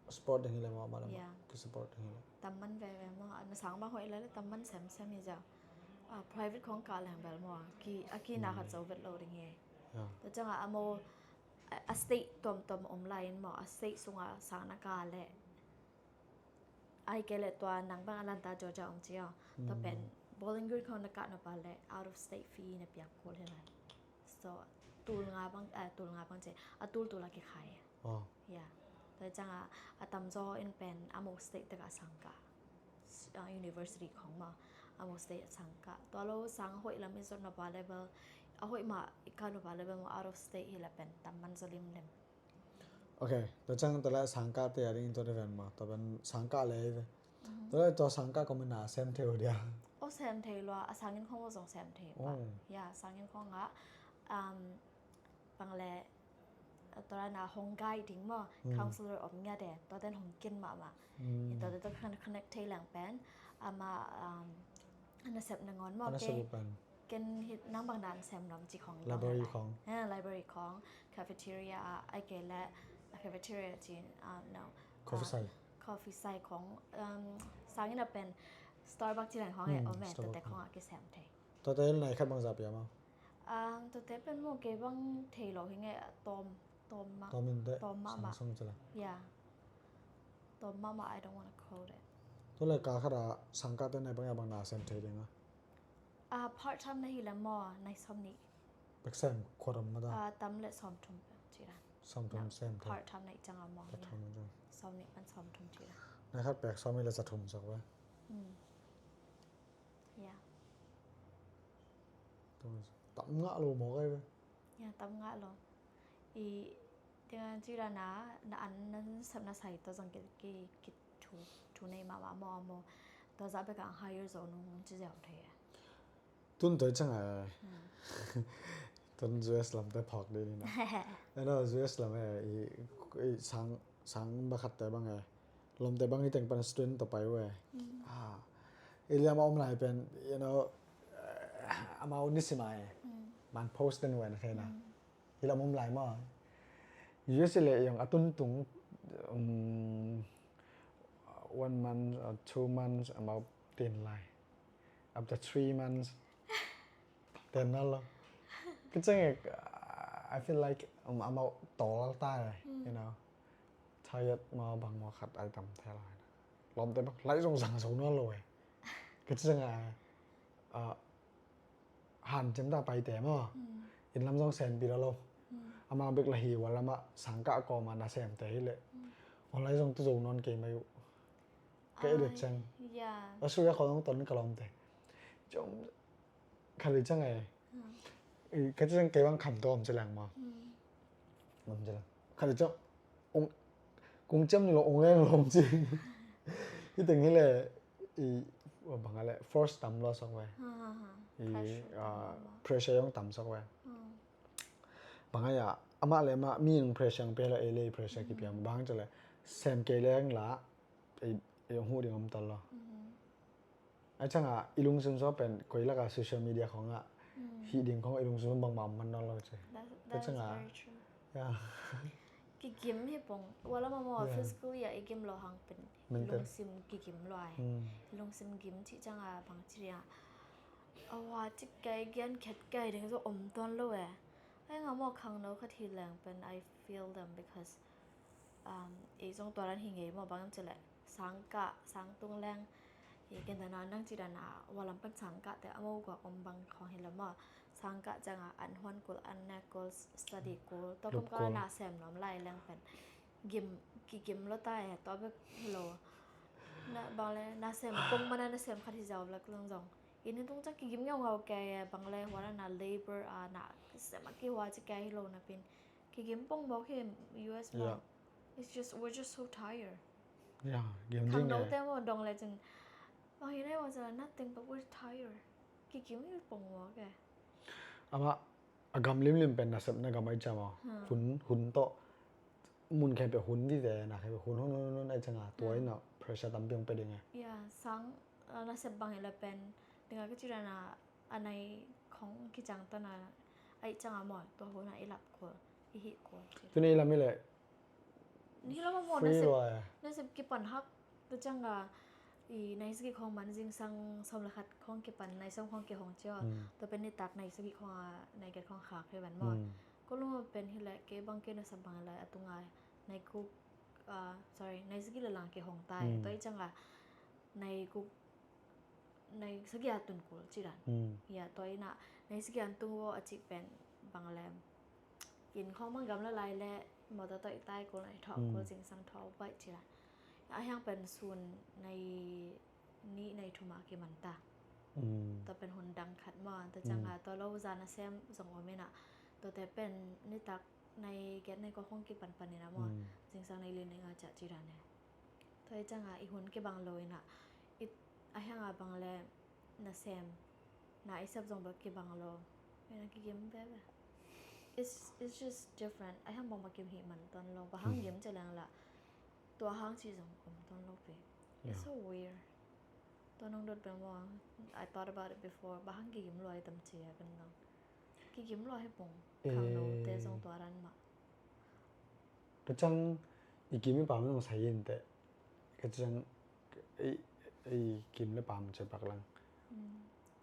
support ding hi le maw, amah le mah. Yeah. Ki support ding hi le. Tam man veve maw, na sang mah hoih le le tam man sem sem hi zia. Ah, private khong kah leng bel maw, ki, a ki na khat zo vet lo ding hi. Yeah. Tua ciang a, a maw, a, a state tuamtuam om lai in maw, a state sung a sang na kah le. Ai kei le tua nang bang Atlanta, Georgia om ci a. Tua pen Bowling Green khong na kah na pa le out of state fee na piak kul hi lai. So, tul nga bang, eh, tul nga bang ci, a tul tul a kikhai. Oh. Yeah. Tua ciang a, a tamzaw in pen a maw state tek a sang kah. S-, uh, university khong maw, a maw state sang kah. Tua lo sang hoih lam i zot na pa le bel, a hoih mah i kah na pa le bel maw out of state hi le pen tam man zo limlim. Okay, tua ciang tua le sang kah te a ding in tua de ven maw, tua pen sang kah le ve. Tua le tua sang kah ko mi na sem thei uh dia. Oh, sem thei lua, a sang inn khong zong sem thei pa. Oh. Yeah, sang inn khong a, um, bang le, tua na hong guide ding maw, counselor om ngia de, tua ten hong kin mahmah. Tua te tua connect thei leng pen, ama, um, a nasep nangawn maw, a nasep pen. Ken hi nang bang dan sem nuam ci khong. Library khong. Eh, library khong, cafeteria, ah, ai kei le, a cafeteria ci, ah, no. Coffee sai. Coffee sai khong, um, sang inn a pen, Store bak ci dan khawng e, hmm, om e, store tuate bak khawng a kisem thei. Tuate nai khat bangza pia maw? Ang tuate pen maw kei bang thei lo hi nge, tawm, tawm mah. Tawm in te, tawm mah mah. Sang sung ci la. Yeah. Tawm mah mah, I don't wanna quote it. Tua le ka khat a sang kah te nai bang ya bang na sem thei ding a? Ah, part time na hi le maw, nai sawm nih. Pek sem khuat om mah ta. Ah, tam le sawm thum ci dan. Sawm thum sem thei. Part time na i cang a maw. Part time na cang. Sawm nih pan sawm thum ci dan. Nai khat pek sawm nih le za thum sak ve. Hmm. Yeah. Tam ngah lo maw kai ve. Yeah, tam ngah lo. I, tengan ci dan a, na an na sep na sai tawh zong ki, ki, ki thu, thu nei mahmah maw, maw. Tua zah bek a higher zo nung ci ziau thei a. Tun toi cang a. Hmm. Tun U S lam te phawk ding ni na. Ano, U S lam e, i, i sang, sang bakhat te bang e. Lawmte bang hi teng pan student tawh pai uh e. Mm. Ah. I liam a om lai pen, you know, eh, amau nisim a e. Mm. Man post den uh e na khe na. Mm. I lam om lai maw. U S le yong a tuntung, um, one month or two months amau tin lai. After three months, ten na lo. Kiceng e, I feel like, um, amau tol ta e, mm, you know. Tired maw bang maw khat ai tam thei lai. Lawmte bang lai zong zang zo na lo e. Kiceng a, ah, han cem ta pai te maw. Mm. Inn lam zong sem pi lo lo. Mm. Amau bek la hi wa lam a sang kah kawm a na sem te hi le. Mm. Wa lai zong tu zo nawn kei mai uh. Ka edit ceng. Yeah. Australia khawng ton ka lawmte. Cong khat le cang e. Hmm. I, ka cang kei bang kham to om ci leng maw. Hmm. Om ci leng. Khat le cang. Ong, kung cem ni lo ong eng lo om ci. Hi teng hi le, i, wa bang a le, force tam lo sok ve. Ha, ha, ha. I, pressure, ah, tam lo. Pressure yong tam sok ve. Hmm. Bang a ya, amah le amah, mi ong pressure ang pe lo, e le pressure ki piang. Hmm. Bang ci le, sem kei leng la, e, e ong hu ding om tal lo. Hmm. Ai cang a, i lungsim sua pen, koi lak a social media khawng a, mm, hi ding khawng i lungsim bang ma man nawn lo ci. That, that is very true. Yeah. Kigim hi pong, wa lam a maw, yeah, physical ya i gim lo hang pen, mental, lungsim kigim lo ai. Mm. Lungsim gim ci cang a bang ci ria. A wa ci kai gian khet kai ding zo om ton lo e. Ai nga maw khang no khat hi leng pen, I feel them because um, i zong tua dan hi ngei maw bang ci le sang kah, sang tung leng. I ken dan a nang ci dan a, wa lam pan sang kah te a maw guak om bang khawng hi lo maw. Sang kah cang a, an huan kul, an nek kul, study kul. Tua kum kah na sem nuam lai leng pen. Gim, kigim lo ta e, tua bek hi lo. Na, bang le, na sem pong mana na sem khat hi zau lak zong zong. I ni tung cang kigim ngau ngau kei e, bang le, hua na labor a, na sem a kihua ci kei hi lo na pin. Kigim pong bawk hi U S maw. Yeah. It's just, we're just so tired. Yeah, gim ding e. Khangnote maw dong le cin. Bang hi nai wa cin nothing but we're tired. Kigim hi pong bawk e. Amah a gam limlim pen nasepna gam ai cam aw. Hmm. Hun, hun tawh. Mun khe pe hun dite, na khe pe hun, hun, hun, hun ai cang a. Tua in a pressure tampi ong pe ding e. Yeah, sang, uh, nasep bang hi le pen. Ding a ka ci dan a a nai khong kicang tana ai cang a maw, tua hun a i lap kul, i hih kul ci. Tuni i lam i le ni lam a maw, nasep, nasep kipan hak. Tua cang a i nai sagih khong man zingsang sawm le khat khong kipan, nai sawm khong kihong cia. Hmm. Tua pen nitak nai sagih khong a nai giat khong khak hi van maw. Hmm. Ko lum a pen hi le kei bang kei nasep bang le a tung a nai guk, ah, sorry, nai sagih le lang kihong tai. Hmm. Tua i cang a nai guk nai sagih a tun kul ci dan. Hmm. Ya, tua in a nai sagih a tung vo a ci pen bang lem. Inn khong bang gam la lai le motor tawh i tai kul, nai thawh kul, hmm, zingsang thawh baih ci dan. A hiang pen sun nai nih nai thum a kiman ta. Hmm. Tua pen hun dang khat maw, tua cang a, hmm, tua lo zan a sem zong om in a. Tuate pen nitak nai giat nai kua khong kipan pan in a maw. Hmm. Zingsang nai li nai nga ciah ci dan e. Tua i cang a i hun kibang lo in a, i, a hiang a bang le nasem, na i sep zong bek kibang lo. Ina kigim veve. It's, it's just different. A hiang bang bang kim hih man ton lo. Bang hang, hmm, gim ci leng la. Tua hang ci zong om ton lo pi. Yeah. It's so weird. Tua nong dot beng maw. I thought about it before. Bang hang kigim lo ai tam ci a kan dong. Kigim lo hi pong. Eh. Khangnote zong tua dan mah. Ka cang i kim i pam nong sai in te. Ka cang i, Ei Kim le Pam ci pak leng.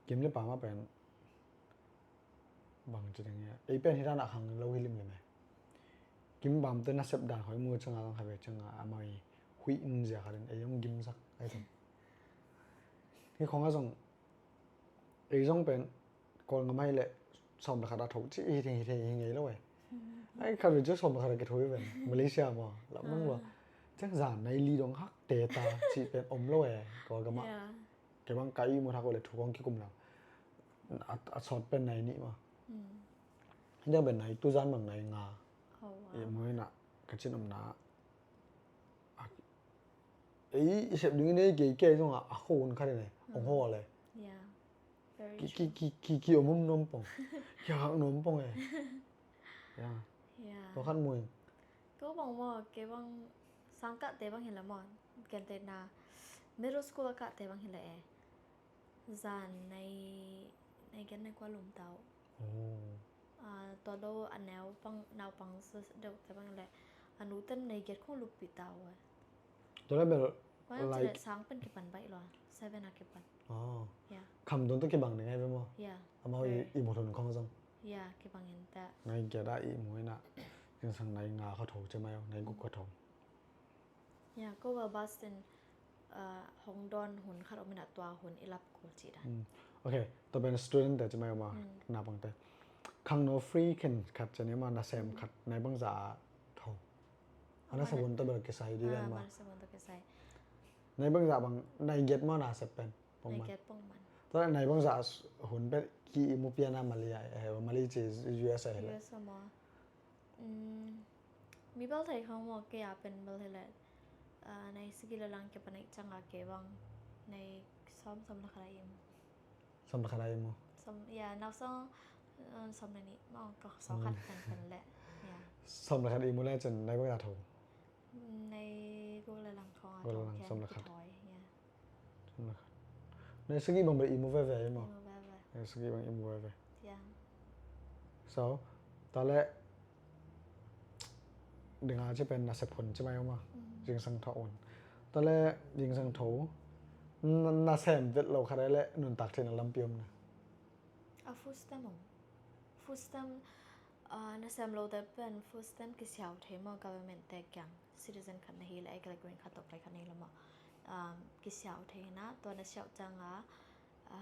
Kim le Pam a pen bang ci ding ia, ei pen hi dan a khang lo hi limlim e. Kim Pam te nasep dan hoi mu ciang a, zong kha ve ciang a, amau i huih in zia kha den ei zong gimsak ai ten. Hi khong a zong ei zong pen Kawlgam ai le sawm le khat a tho ci hi thei hi thei hi ngei lo e. Ai khat ve ciang sawm le khat a kitho hi ven Malaysia maw lam nang lo. Ciang zan nai li dong hak te ta ci pen om lo e Kawlgam a. Kei bang ka i mu thak le thu kong kikum lo. A sawt pen nai nih maw. Hi dang pen nai tu zan bang nai nga. I mu ina ka cin om na. Ei i sep ding i nei kei kei zong a khun khat i nei ong haw le. Ki ki ki ki om om nuam pong. Ki hak nuam pong e. Ya. Tua khat mui. Ko bang maw, kei bang sangkahte bang hi la maw. Kente na middle school a kahte bang hi la e. Zan nai nai gen nai kua lum tau. Tua lo a neu pang naupang deuh te bang le a nu ten nai gen khong lup pi tau. Tua le bel bang lai sang pen kipan baih lo. Seven a kipan. Kham don to kibang ni ngai be mo. Amau i mu thun khong zong. Kibang in ta. Nai gen a i mu ina. Zingsang nai nga kha tho ce mai nai guk kha tho. Ya, ko bel bus in hong dawn hun khat om in a tua hun i lap kul ci dan. Ok, tua pen student te ci mai om a naupang te. Khangno free khen khat ci ni ma nasem khat nai bangza a tho. A nasem hun tua bel kisai di dan ma. Nai bangza bang nai get ma nasem pen pong man. Tua nai bangza hun pen ki i mu pian a Mali a, Mali ci U S a hi le. Mi bel thei khong maw kei a pen bel hi le. Nai sigi le lang ke panek cang a ke bang nai som som la khat a i mu. Som la khat a i mu. Som ya nau song som la ni maw ka som khat kan kan le. Ya. Som la khat i mu le cen nai bang ya tho. Nai guk le lang khong a tho ken som la khat. Nai sagi bang bel i mu veve i mu. Nai sagi bang i mu veve. So tale dinga ci pen nasep hun ci mai uma. Zingsang tho un. Tale zingsang tho nasem vet lo khat le nuntak thei na lampi om na. A food stamp om. Food stamp nasem lo te pen food stamp kisiau thei maw government te kiang. Citizen khat na hi le ai kala green khat tok lai khat na hi le maw. Kisiau thei na tua na siau cang a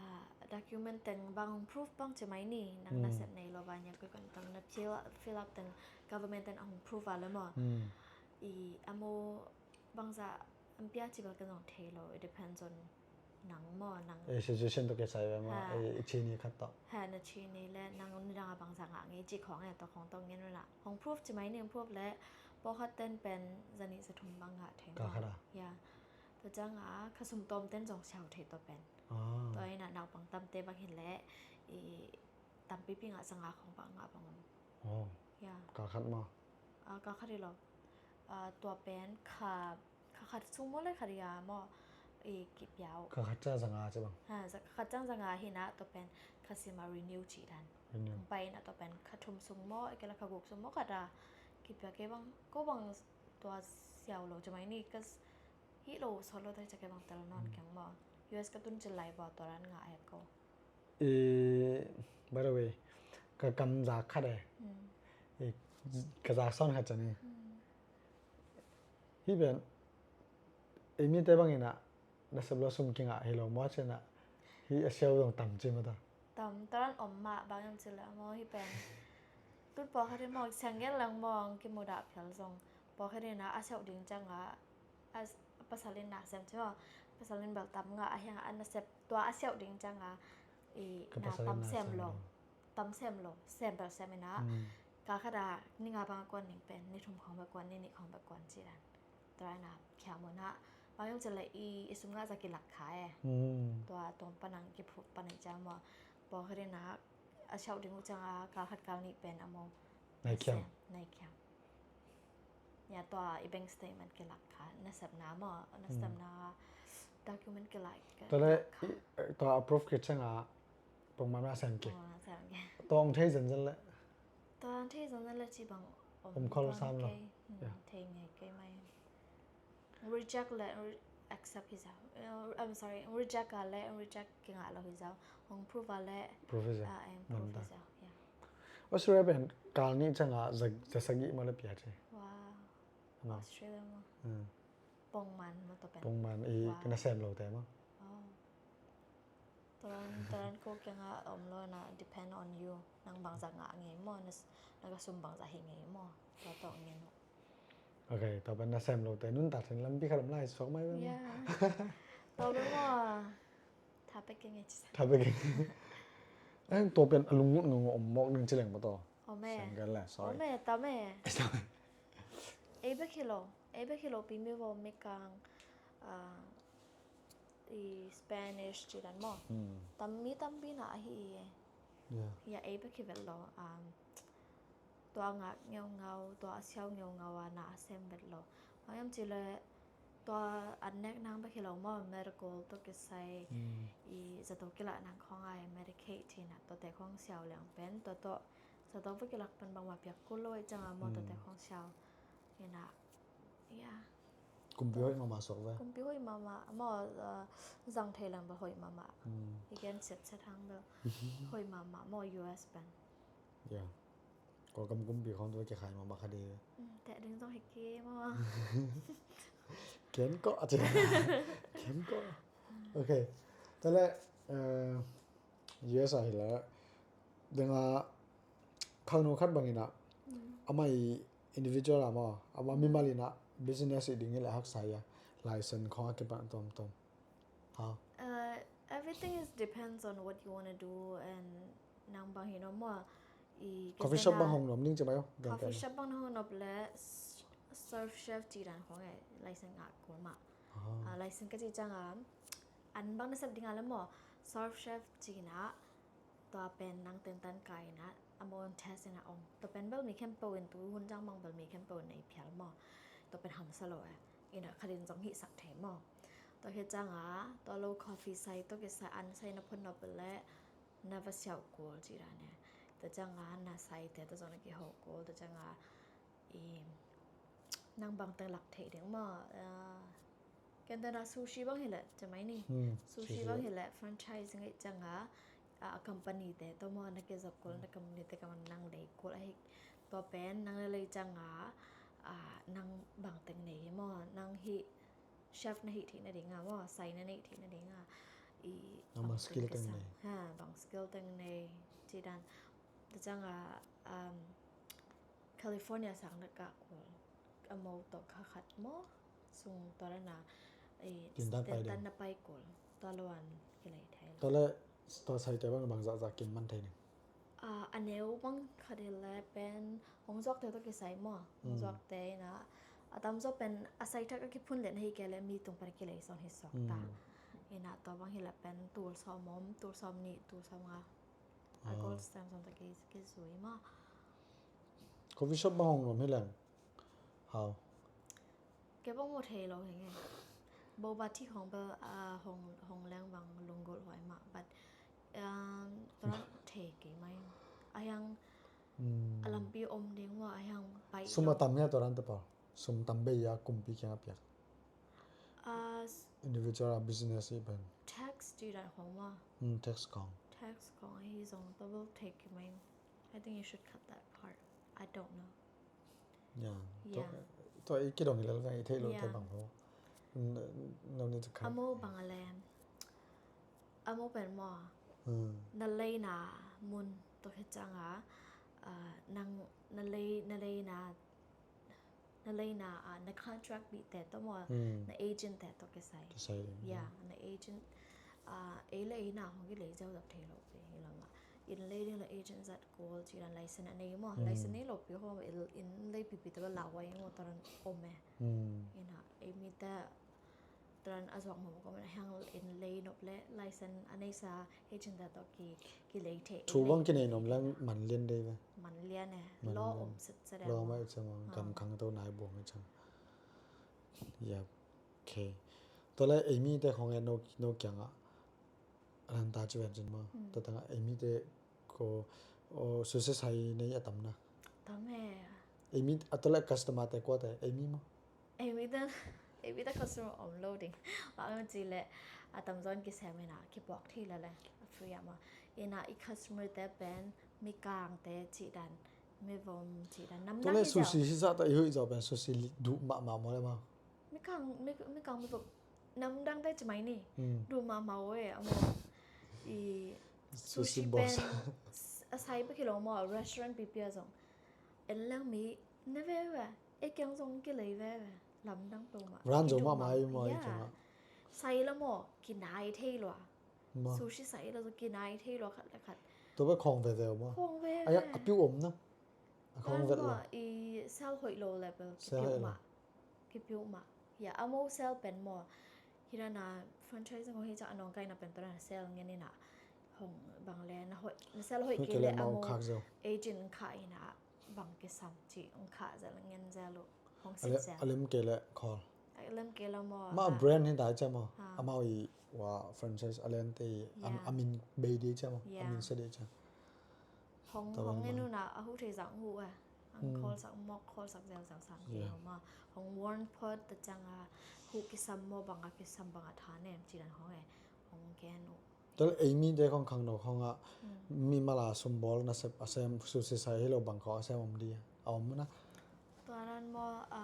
document teng bang proof bang ci mai ni nang nasem nei lo ba nia koi kon tang na fill up teng government teng a hong proof a le maw. I amo bangza ampia ci bel ka zong thei lo it depends on nang maw nang. Situation to kisai ve maw i ci ni khat to. Ha na ci ni le nang nidang a bangza ngah ngei ci khong e to khong to ngin na hong proof ci mai ni hong proof le pawkhat ten pen zani zathum bang ngah thei maw. Ka khat a. Ya. Tua cang a kha sum tawm ten zong siau thei tua pen. Tua ina naupang tamte bang hi le i tampipi ngah zanga khong bang ngah bang om. Ya. Ka khat maw. Ka khat i lo. Tua pen kha kha khat sung maw le khat i a maw i kipiau. Kha khat cang zanga ci bang. Ha kha khat cang zanga hi na tua pen kha sima renew ci dan. Renew. Pai na tua pen kha thum sung maw i kela kha guk sung maw khat a kipia ke bang ko bang tua siau lo ci mai ni ka hih lo sawt lo ta hi ca kei bang tel nawn keng maw. U S ka tun cil lai bua tua ran ngah a het ko. By the way ka kam zak khat e. Ka zak sawn khat ca ni. Hih pen ei mite bang ina nasep lo sum kingah hi lo maw ci na hih a siau zong tam ci mata. Tam taran om mah bang yam ci le maw hih pen. Tut pawkhat hi maw siang gen lang maw ang kimudah phial zong pawkhat ina a siau ding cang a a pasal in na sem ci maw. Pasal in bel tam nga a hiang a nasep tua a siau ding cang a i na tam sem lo. Tam sem lo sem bel sem ina. Ka khat a ni nga bang a kuan ning pen ni thum khong bek kuan ni nih khong bek kuan ci dan. Tua ina khiam un a bang yong ci le i sum nga za kilak kha e. Tua tuang panang kiphuk panai cang maw. Pawkhat ina a siau ding uh cang a kal khat kal nih pen a maw. Nai khiam. Nai khiam. Ya tua i bank statement kilak kha nasepna maw nasepna document kilak. Tua le tua approve ki cang a pongman na sem ki. Tua ong thei zenzen le. Tua ong thei zenzen le ci bang om khol sam lo. Thei ngei kei mai. Reject le Accept hi zaw. Eh, I'm sorry, reject a le reject kingah lo hi zaw. Hong prove a le, Prove hi zaw. Ah, em, prove hi zaw. Yeah. Australia pen kal nih ciangah za, za sagih maw le pia ci. Wow. Maw. Australia maw. Hmm. Pongman maw tua pen. Pongman i Wow. nasem lote maw. Oh. Turan, turan ko kiangah om lo na depend on you. Nang bangzah ngah ngei maw, na, na ka sum bangzah hi ngei maw. Tua tawh ngei no. Ok, tua pen nasem lote nuntak sin lampi khat om lai sok mai pen. Yeah. Tua pen maw. Tha pek keng e ci sa. Tha pek keng. Eh, tua pen a lungngut ngong om mawk ding ci leng maw tua. Om e. Sengkel le, sorry. Om e, tam e. Ei bek hi lo. Ei bek hi lo pi mi vo mi kang, ah, i Spanish ci dan maw. Hmm. Tam mi tampi na ahi e. Yeah. Ya ei bek hi vet lo. Um, tua ngak ngeungau, tua a siau ngeungau a na a sem vet lo. Bang hiam ci le tua an nek nang bek hi lo maw, medical tawh kisai Hmm. i zato kilah nang khong ai Medicaid ci na, tuate khong siau leng pen, tua tawh zato bek kilak pen bangmah piak kul lo i ciangah maw, Hmm. tuate khong siau. Ina, ya. Kumpi hoih mahmah sok ve. Kumpi hoih mahmah maw, uh, zang thei leng bel hoih mahmah. Hmm. I gen siat siat hang bel hoih mahmah maw U S pen. Yeah. Ko kam kumpi khong tua kikhai mahmah kha de. Mm, teh ding zong hi ke maw. Ken ko a ci. Ken ko. Ok. Tale, eh, U S a hi la. Denga khangno khat bangin a. Amah i individual a maw. Amah mimal in a business i ding i la haksa a. License khong a kipan tom tom. How? Uh, everything is depends on what you want to do and nang bang hi no maw. I Coffee shop bang hong nom ning ci mai o. Coffee shop bang hong nop le s-, surf chef ci dan khong e license ngah kul mah. Ah, license ka ci ciangah an bang na sep ding a le maw, surf chef ci na, tua pen nang tentan kai na, a maw test na om. Tua pen bel mi khempeuh in tu hun ciang bang bel mi khempeuh in nei phial maw. Tua pen hamsa lo e. Ina khat in zong hih sak thei maw. Tua hi ciangah tua lo coffee sai, tua kisai an sai na phun nop le na va siau kul ci dan e. Tua ciangah na sai te tua zong na kiho kul, tua ciangah i nang bang teng lak thei ding maw. Ah, ken tena sushi bang hi le ci mai ni. Hmm, Sushi bang hi le franchise ngai ciangah, ah, a company te tua maw na kizop kul, na company te ka man nang lei kul ahi. Tua pen nang na lei ciangah, ah, nang bang teng nei hi maw, nang hi chef na hi theih na ding a maw, sai na nei theih na ding a. I Nang bang skill teng nei. Ha, bang skill teng nei ci dan. Tua ciangah, um, California sang na kah kul. A mo tawh kha khat maw. Sung tua dan a, i, Tindan pai tindan ding. Na pai kul. Tua lo an kilei thei lo. Tua le, tua sai te bang bang zah zah kim man thei ni. Ah, a neu bang khat hi le pen hong zuak te tawh kisai maw. Hong zuak te ina. A tam zaw pen a sai thak a kiphun le na hi ke le mi tung pan kilei sawn hi suak ta. Ina tua bang hi le pen tul sawm om, tul sawm nih, tul sawm nga. A gold stamp sawm ta ki, kizui maw. Coffee shop bang hong nom hi leng. How? Kei bang mu thei lo hi nge. Boba tea hong bel, ah, hong, hong leng bang lunggulh huai mah. But, um, tua dan thei kei mai. A hiang, a lampi om ding maw, a hiang pai. Sum a tam hia tua dan te pawl. Sum tam bei a kumpi kiang a piak. Ah, s- Individual a business i pen. Tax ci dan khong maw. Hmm, tax khong. Tax khong hi zong tua bel thei kei mai. I think you should cut that part. I don't know. Yeah. Yeah. Tua i kidong i lel veng i thei lo te Yeah. bang lo. No need to cut. A mo bang a le. A mo pen maw. Hmm. Na leina mun tua hi ciangah, ah, nang na lei, na leina, na leina, ah, na contract bih te tawh maw, Hmm. na agent te tawh kisai. Kisai ding. Yeah, na agent, ah, ei le ei na hong kilei zau dap thei lo pi hi lo mah. Inn lei ding le agent zat kul ci dan license a nei maw. License nei lo pi ho, inn lei pipi te bel lau huai maw tua dan om e. Hmm. Ina, ei mi te tua dan a zuak mawk mawk om a hiang inn lei nop le license a neisa agent te tawh ki, kilei thei. Thu bang kinei nom leng man lian dei ve. Man lian e. Man Law lian. Om set set e. Law mai chang, gam khang to nai buang mai chang. Yeah. Okay. Tua le ei mi te khong e no, no kiang a. Alan ta ci ven cin maw. Tua tang a ei mi te ko, o, success hai nei a tam na. Tam e. Ei mi, a tua le customer te kua te, ei mi maw. Ei mi te, Ei bita customer om lo ding. Bang ci le a tamzaw in kisem ina kipuak thei la le a free ama. Ina i customer te pen mikang te ci dan, mivom ci dan. Nam dang le sushi si sa ta i hui zaw pen sushi duh mahmah maw le maw? Mikang, mikang mivom. Nam dang te ci mai ni. Duh mahmah we amo. I sushi pen a sai pa kilo maw, restaurant pipi a zong. En lang mi na ve ve. E kiang zong kilei ve ve. Lamdang peuhmah. Ran zo mahmah i maw i kiangah. Sai la maw kinai thei lua. Sushi sai la zo kinai thei lua khat le khat. Tua bek khawng ve ve maw? Khawng ve ve. Ai a piu om na. A khawng vet lo. I sell hoih lo le bel kipiu mah. Kipiu mah. Ya, amo sell pen maw. Hi dana franchise ngawh hi ca a nawngkaina pen tua dana sell ngen ina. Hong bang le na hoih, na sell hoih kei le amo agent kha ina. Bang kisam ci ong kha zel ngen zel uh hong sik zel. A lem kei le khawl. A lem kei le maw. Ma brand hi dai cia maw. Amau i wa franchise a lem te i a min bei di cia maw. A min se di cia. Hong hong ngen uh na a hu thei zang hu a. Ang khawl sak mok khawl sak zel zel sang kei lo ma. Hong warn phot ta ciang a hu kisam maw bang a kisam bang a tha nem ci dan hong e. Hong gen uh. Tel ei mi te khong khangno khong ah mi mala sumbawl nasep a sem sushi sai hi lo bang khong a sem om di a om na. Tua dan maw a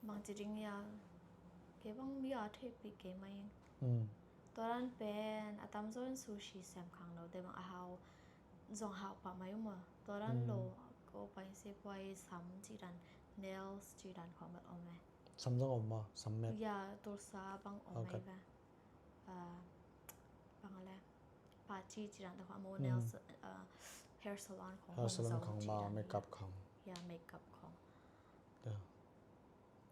bang ci ding ia kei bang mi a thei pi kei mai. Tua dan pen a tamzaw in sushi sem khangno te bang a hau zong hau pah mai um a. Tua dan lo ko pai se puai sam ci dan nails ci dan khong bel om e. Sam zong om maw sam met. Ia tulsa bang om mai ba. Bang a le paci ci dan te khong a mo nails hair salon khong hair salon khong ma makeup khong. Ya makeup khong.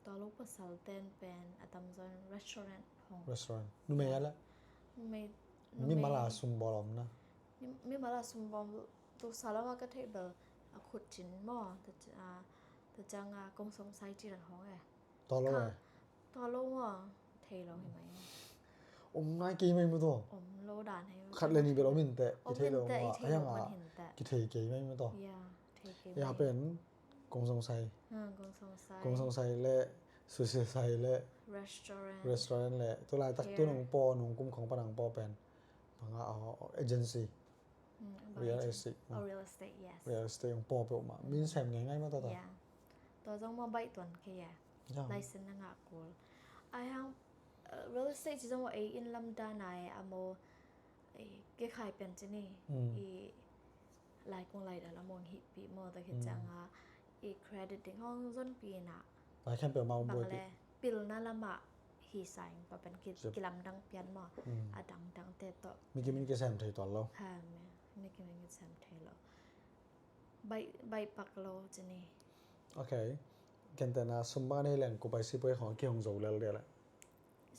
Tua lo pasal ten pen a tamzaw in restaurant khong. Restaurant numei a le. Numei mi mala sumbawl om na. Mi mala sumbawl tu salama ka thei bel a khut cin maw. Ta ciang a kong song sai ci dan khong e. Tua lo e. Tua lo maw thei lo hi mai. Om nai kei mai maw tua. Om lo dan hei. Khat le ni bel om in teh i thei lo maw a hiang a kithei kei mai maw tua. Ya pen kong song sai. Kong song sai le sushi sai le restaurant le tu laitak tu nong paw nong kum khong pa nong paw pen banga agency. Real estate. Oh, real estate, yes. Real estate yung paw peuh mah min sem ngei ngai mah tata. Yeah. Tua zong maw baih tuan kei e. License na ngah kul. Ai hang real estate ci zong maw ei in lam dan ai a maw kei khai pian ci ni. I lai kung lai dan a maw hih pi maw ta khit ciang a i credit ding hong zon pi na. Lai khempeuh ma hong buai pi. Pilna lamah hi sa ing pa pen kilamdang pian maw. A dangdang te tawh. Mi kimin kisem thei tuan lo. Ha mi kimin kisem thei lo. Baih pak lo ci ni. Ok. Kentena sum bang a nei leng kupai sipoi khong kihong zo lel dia le.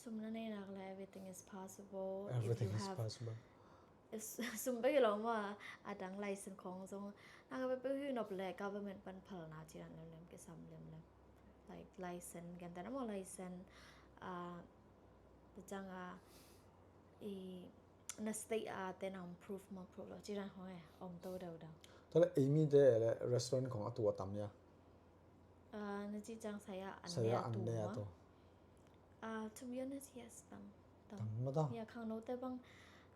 Sum na nei nak le everything is possible. Everything is possible. Sum bek hi lo maw a dang license khong zong na ka pepeu hi nop le government pan phalna ci dan lemlem kisam lemlem. Like license gen tana maw license a ta ciang a i na state a te na om proof maw proof lo ci dan khong e om to dau dau. Tale ei mi te le restaurant khong a tu a tam ya. Na ci ciang saya an ne a tu. To be honest, yes, tam. Tam ma ta. Ya khangno te bang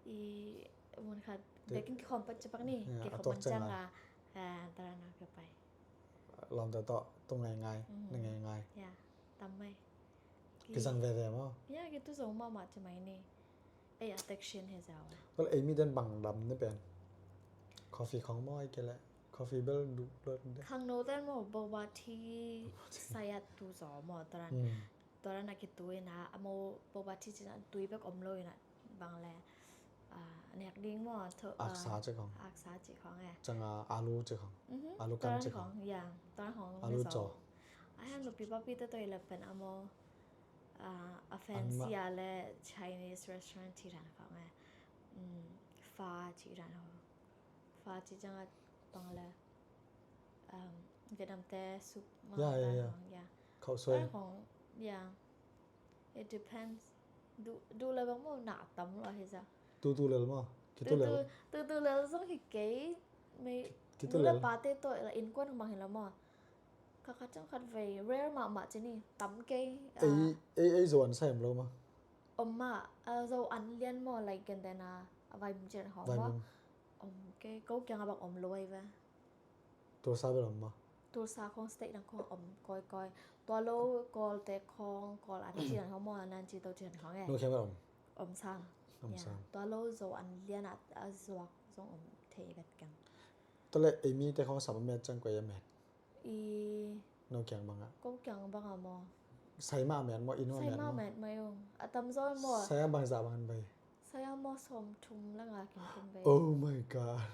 i mun khat bekin kikhawm pat cepak ni kikhawm man ciang a tarana ka pai. Lawmte tawh tung ngaingai na ngaingai. Ya tam mai. Kizang veve maw. Ya kitu zo mahmah ci mai ni. Ei a tek shin he zau. Well ei mi den bang lam ne pen. Coffee khong maw ai ke le. Coffee bel du lo de. Khangno ten maw boba tea sayat tu zo maw taran. Tua dan a kitu ina a mo boba ci cina tui bek om lo ina bang le nek ding maw. Aksa ci khong. Aksa ci khong e. Canga alu ci khong. Alu kan ci khong. Ya tua khong alu caw. A hian nupi papi te toi le pen a mo a fancy a le Chinese restaurant ci dan khong e. Fa ci dan khong. Fa ci canga bang le Vietnam te soup ma. Ya ya ya. Khau soi. Khong ya. It depends. Du du le bang mo na tam lo hi za. Tu tu le mo. Ki tu le. Tu tu le zong hi kei. Me ki tu le pa te to la in kuan mang hi la mo. Khat khat ciang khat vei, rare mahmah ci ni, tam kei. Ei, ei, ei Zo an sai om lo ma? Om mah, a, Zo an lian maw, like, gentehna, a, Vaimim ci dan khawng maw? Vaimim. Om kei, ko kiangah bang om lo ei ve. Tulsa bel om maw? Tulsa khawng state dang khawng om kawikawi. Tua lo Kawlte khawng, Kawl an ci dan khawng maw, nan ci to ci dan khawng e. No kiang bel om. Om sang. Om sang. Tua lo Zo an lian a, a zuak zong om thei vet keng. Tua leh ei mite khawng sam a met ciang koi a met? I no kiang bangah. Ko kiang bangah maw? Sai mah met maw, i no met maw? Sai mah met maw ung. A tamzaw maw? Sai a bangzah bang bai? Sai a maw sawmthum le nga kimkim bai. Oh my God.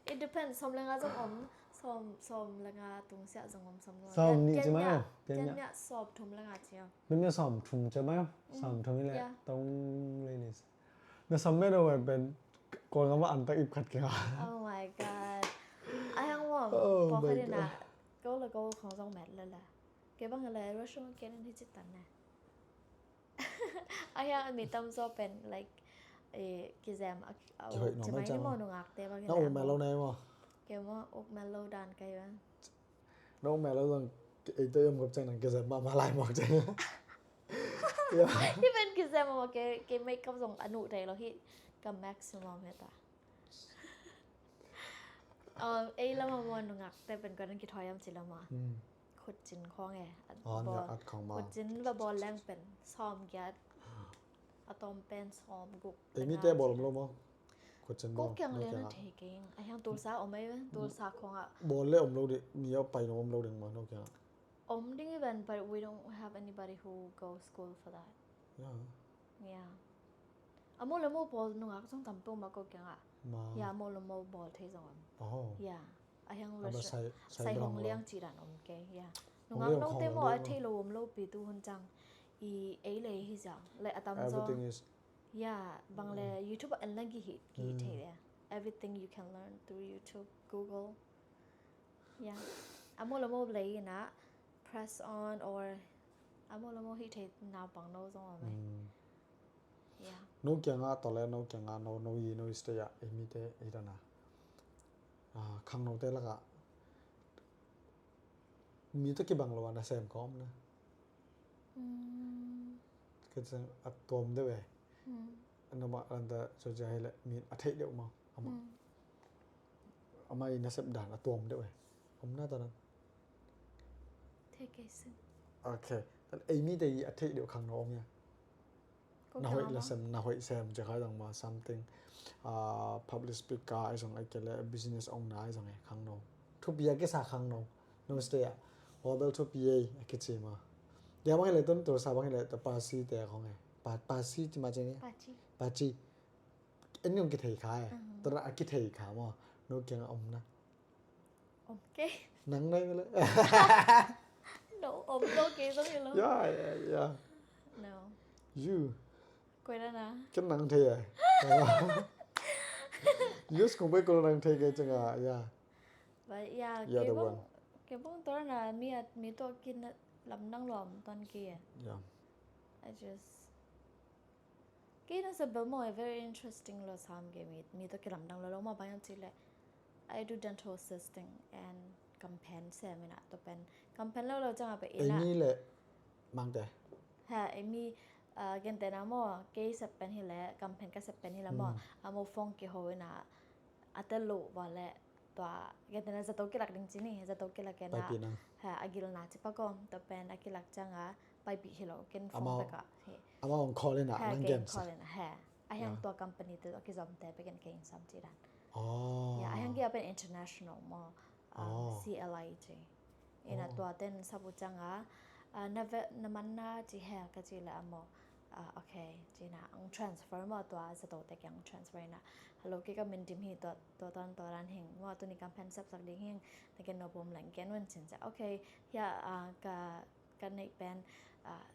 It depends. Sawm le nga zong om, sawm, sawm le nga tung siah zong om, sawm le nga. Sawm nih ci mai aw. Pian miah sawmthum le nga ci aw. Pian miah sawmthum ci mai aw. Sawmthum hi leh tong le nih. Na sam met aw pen Kawl ngam ah an tak ip khat keng a. Oh my God. A hiang wam. Oh my God. Ko le ko khong zong met le le. Kei bang le rushung ken hi ci tan ne. A hiang mi tamzaw pen like, eh, kizem a, a, ci mai ni maw nungakte bang. Na uk met lo ne maw? Kei maw uk met lo dan kai bang. No mel lo zong, ei to yom kop ceng nang kizem mahmah lai mawk ceng. Hi pen kizem mahmah, kei, kei makeup zong a nuh thei lo hi, ka maximum hi ta. Um, ei lam a maw nungakte pen koi nang kithawi am ci lam a. Khutcin khawng e. Khutcin va bawl leng pen sawm giat. A tawm pen sawm guk. Ei mite bawl om lo maw? Ko kiang le na thei keng. A hiang Tulsa om ei ve, Tulsa khawngah. Bawl le om lo ding, mi a pai nong om lo ding maw, no kiangah? Om ding i ven, but we don't have anybody who go school for that. Yeah. Yeah. A maw le maw bawl nungak zong tam peuh mah ko kiangah. Yeah, a maw le maw bawl thei zong om. Oh. Yeah. A hiang sai hong liang ci dan om kei, yeah. Nungak note maw a thei lo om lo pi tu hun cang. I ei le hi zang. Like a tam zong. Everything is Yeah, bang le YouTube ah en la gih hih, gih thei le. Everything you can learn through YouTube, Google. Yeah. A maw le maw le ina press on or a maw le maw hih thei naupang no zong om e. Yeah. No kiangah tawh le no kiangah no, no i, no i stay ah, ei mite i dana. Ah, khangnote lakah mi tawh kibang lo a nasem kawm na. Ka cang a tuam deuh e. Namah lanta Georgia hi leh mi a theih deuh maw? Amah, amah i nasep dan a tuam deuh e. Om na ta nan. Thei kei sin. Ok. Ei mite i a theih deuh khangno om ia? Na hoih la sem, na hoih sem, cia khai dang ma something. Ah, public speaker ai zong ai kele business owner ai zong e khangno. Thupi a kisa khangno. No stay a. Hobel thupi ei a kici ma. Dia bang ile tun Tulsa bang ile ta pasi te khong e. Pa, pasi ti ma cini. Paci. Paci. En yong kithei kha e. Tuna a kithei kha ma. No kiang om na. Om kei. Nang nai mele. No, om lo kei zong hi lo. Yeah, yeah, yeah. No. You. Koi na na. Ken nang thei ai. Use kong bai kong nang thei kei changa, yeah. But yeah, kei bong, kei bong tor na mi at mi to kin lam nang lom ton kei. Yeah. I just Kei na sa bel maw, very interesting lo sam kei mi, mi to kilamdang lo lo maw, bang yam ci le. I do dental assisting and kam pen sem ina to pen. Kam pen lo lo cang a pe ina. Ei mi le mangte. Ha, ei mi, ah, gente na maw, kei sep pen hi le, kam pen ka sep pen hi le maw, a maw phone kiho ina, a te lo wa le, tua, gente na zato kilak ding cini, zato kilak ina. Ha, a gil na ci pa ko, to pen a kilak cang a, Paipih hi lo, ken phone pek ah hi. Amau hong call in ah, nang gen sa. He. A hiang tua company te a kizomte pek in ken sam ci dan. Oh. Ya, a hiang kia pen international maw, um, C L I ci. Ina tua ten sabu cang a, ah, na ve, na man na ci he ka ci le a maw. Ah, okay, ci na ang transfer maw tua zato te kiang transfer ina. Hello, kei ka min Dim hi tua, tua tan tua dan hing. Maw tuni kam pen sap sak ding hing. Na ken no bom leng ken wan cin ca. Okay, ya, ah, ka Ka neih pen, ah,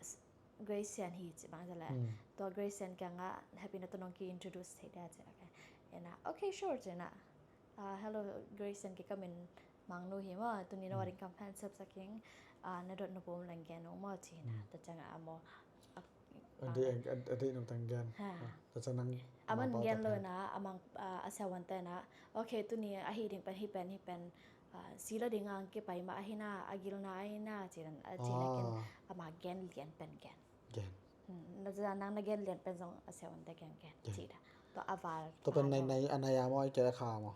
Grace Sian hi ci bang zale. Tua Grace Sian kiangah happy na tunong ki introduce thei dia ci. Okay. Ena, okay, sure ci na. Ah, hello Grace Sian ki ka min Mangnu hi maw. Tuni na waring kam pen sep saking, ah, na dot na pom leng gen ung maw ci na. Ta ciangah a maw. A dei, a dei nong tang gen. Ha. Ta ciang nang a man gen lo na, a mang, ah, a siawan te na. Okay, tuni a hi ding pen, hi pen, hi pen. ah, sila ding ang kipai mah ahi na, a gilna ahi na, ci dan a ci na ken, ah, ama gen lian pen gen. Gen. Hmm, na za nang na gen lian pen zong a se on te gen gen, gen, ci da. To a val. To pen nai nai, a nai a mo ai ke kha mo.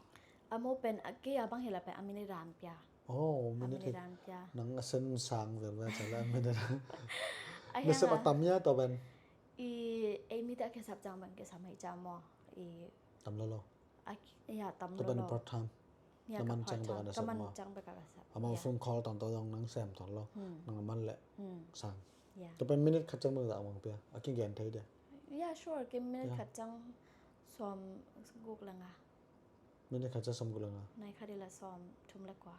A mo pen a ke a bang hila pen a minute dan pia. Oh, a minute dan pia. Nang a sen sang vel vel chala a minute. Nasep a tam ya to pen. I, ei mi te a ke sap cang bang ke sa mai ca mo. I tam lo lo. A, ya, tam lo lo. Part time. Ya, na man cang bek a na sep ma. Cang bek a ka sep. Amau phone call tan to dong nang sem ton lo. Hmm. Nang man le. Hmm. Sang. Ya. To pen minute khat cang bek a mang pia. A ki gen thei de. Ya, sure. Ki minute khat cang som guk le nga. Minute khat cang som guk le nga. Nai khat ila som thum le kua.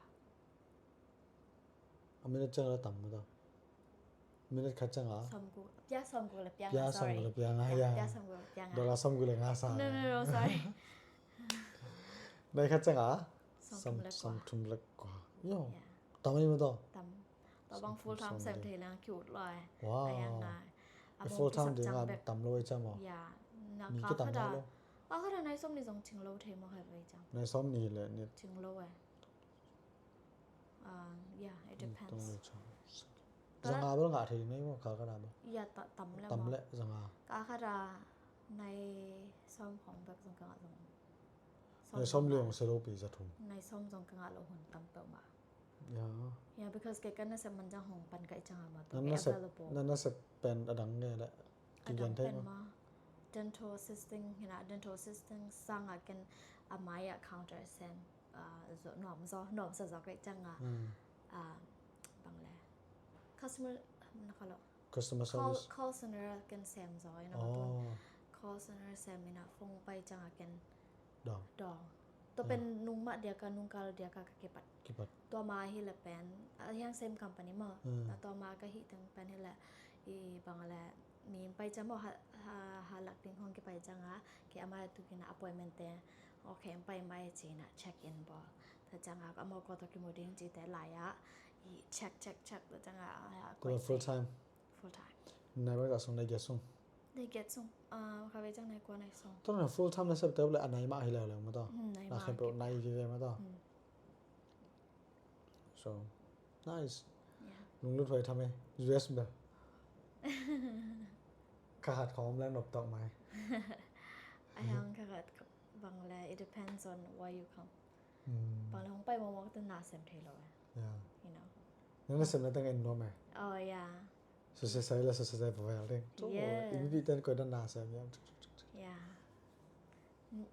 A minute cang la tam ma ta. Minute khat cang a. Som guk, pia som guk le pia nga, sorry. Pia som guk le pia nga, ya. Pia som guk le pia nga. Dollar som guk le nga sa. No, no, no, sorry. Nai khat cang a. Som thum le kua. Som thum le kua. Yo. Ya. Tam ai ma ta. Tam. To bang full time sem thei lang ki ut lo ai. Wow. Ai ang ngai. Full time ding a tam lo ai cang mo. Ya. Na ka khat a. Ka khat a nai som ni zong cing lo thei mo hai vai cang. Nai som ni le ni. Cing lo ai. Ah, yeah, it depends. Zanga bel ngah thei nei mo, ka khat a bel. Yeah, tam le mo. Tam le zanga. Ka khat a nai som khong bek zong ka ngah zong. Nai som liang se lo pi za thum. Nai som zong ka ngah lo hun tam peuh mah. Yeah. Yeah, because ke kan nasep man zang hong pan ka i cang a ma to. Nan nasep, nan nasep pen a dang nge le. A dang pen ma. Dental assisting hina, dental assisting sang a ken a mai a counter sem. Ah, zo, nuam zo, nuam sa zo kei cang a. Hmm. Ah, bang le. Customer, na ka lo. Customer service. Call center ken sem zo ina. Oh. Call center sem ina phone pai cang a ken. Dong. Dong. To pen nung mah dia ka, nung kal dia ka ka kipat. Kipat. Tua ma hi le pen, a hiang same company mo. Hmm. Na tua ma ka hi teng pen hi le, i bang le, mi pai cang mo ha, ha, ha lak ding hong kipai cang a, ke ama tu kina appointment te. Okay, pai mai ci na check in bo. Ta cang a, ama ko to ki mo ding ci te lai a. I check, check, check, ta cang a, a, ko full time. Full time. Nai bang ka sung nai giat sung. Nai giat sung. Ah, ka ve cang nai kua nai sung. To na full time na sep te le a nai ma hi le le ma to. Hmm, nai ma. Na khen pe nai ki ve ma to. Hmm. So, nice. Yeah. Lunglut huai tham e. U S bel. Ka hat khawm leng nop tawk mai. A hiang ka hat bang le, it depends on where you come. Hmm. Bang le hong pai mawk mawk te na sem thei lo e. Yeah. You know. Nang na sem na teng en nuam e. Oh, yeah. So se sai la so se sai pa vel ding. Yeah. Ibi ten koi dan na sem yam. Yeah.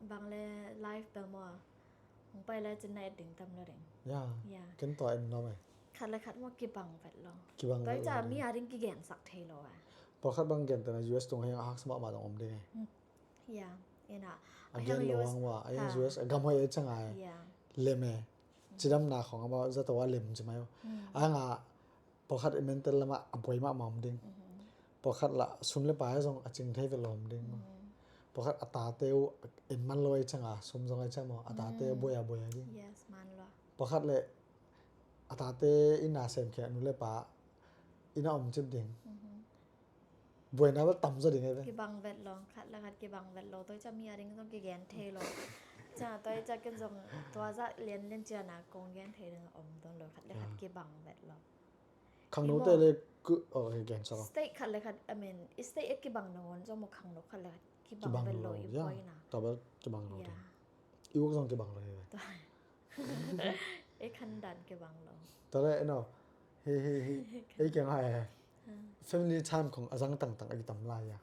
Bang le life bel mo. Hong pai le cin na et ding tam lo ding. Ya. Ya. Ken tua en lo mai. Khat le khat mo kibang vet lo. Kibang vet lo. Tua i ca mi a ding kigen sak thei lo a. Pawlkhat bang gen tena U S tung heng a hak sama ma dong om ding e. Hmm. Ya. Ina. A gen lo ang wa. A U S a gam hoi e chang ai. Ya. Lem e. Cidam na khong ama zato a lem ci mai o. Hmm. Anga Pawlkhat i mental lamah a buai mahmah om ding. Mhm. Pawlkhat lah sum le pai zong a cing thei vet lo om ding. Mhm. Pawlkhat a tate uh en man lo a i cang a, sum zong a i cang maw, a tate uh buai a buai a ding. Yes, man lo. Pawlkhat le a tate i na sem khia nu le pa i na om cip ding. Mhm. Buaina bel tam zaw ding e ve. Kibang vet lo, khat le khat kibang vet lo. Toi ca mi a ding zong kigen thei lo. Ca toi ca ken zong tua zah lian lian ciana kong gen thei ding a om don lo, khat le khat kibang vet lo. Khangno te le ku, oh, again, so. State khat le khat, I mean, i state e kibang nangon, zong mo khangno khat le khat kibang vet lo, i buaina. Tua bel kibang lo ding. I uk zong kibang lo hi ve. E khan dan kibang lo. Tua le, no. Hi, hi, hi. E kiang hai. Family time kong a zang tangtang a kitam lai a.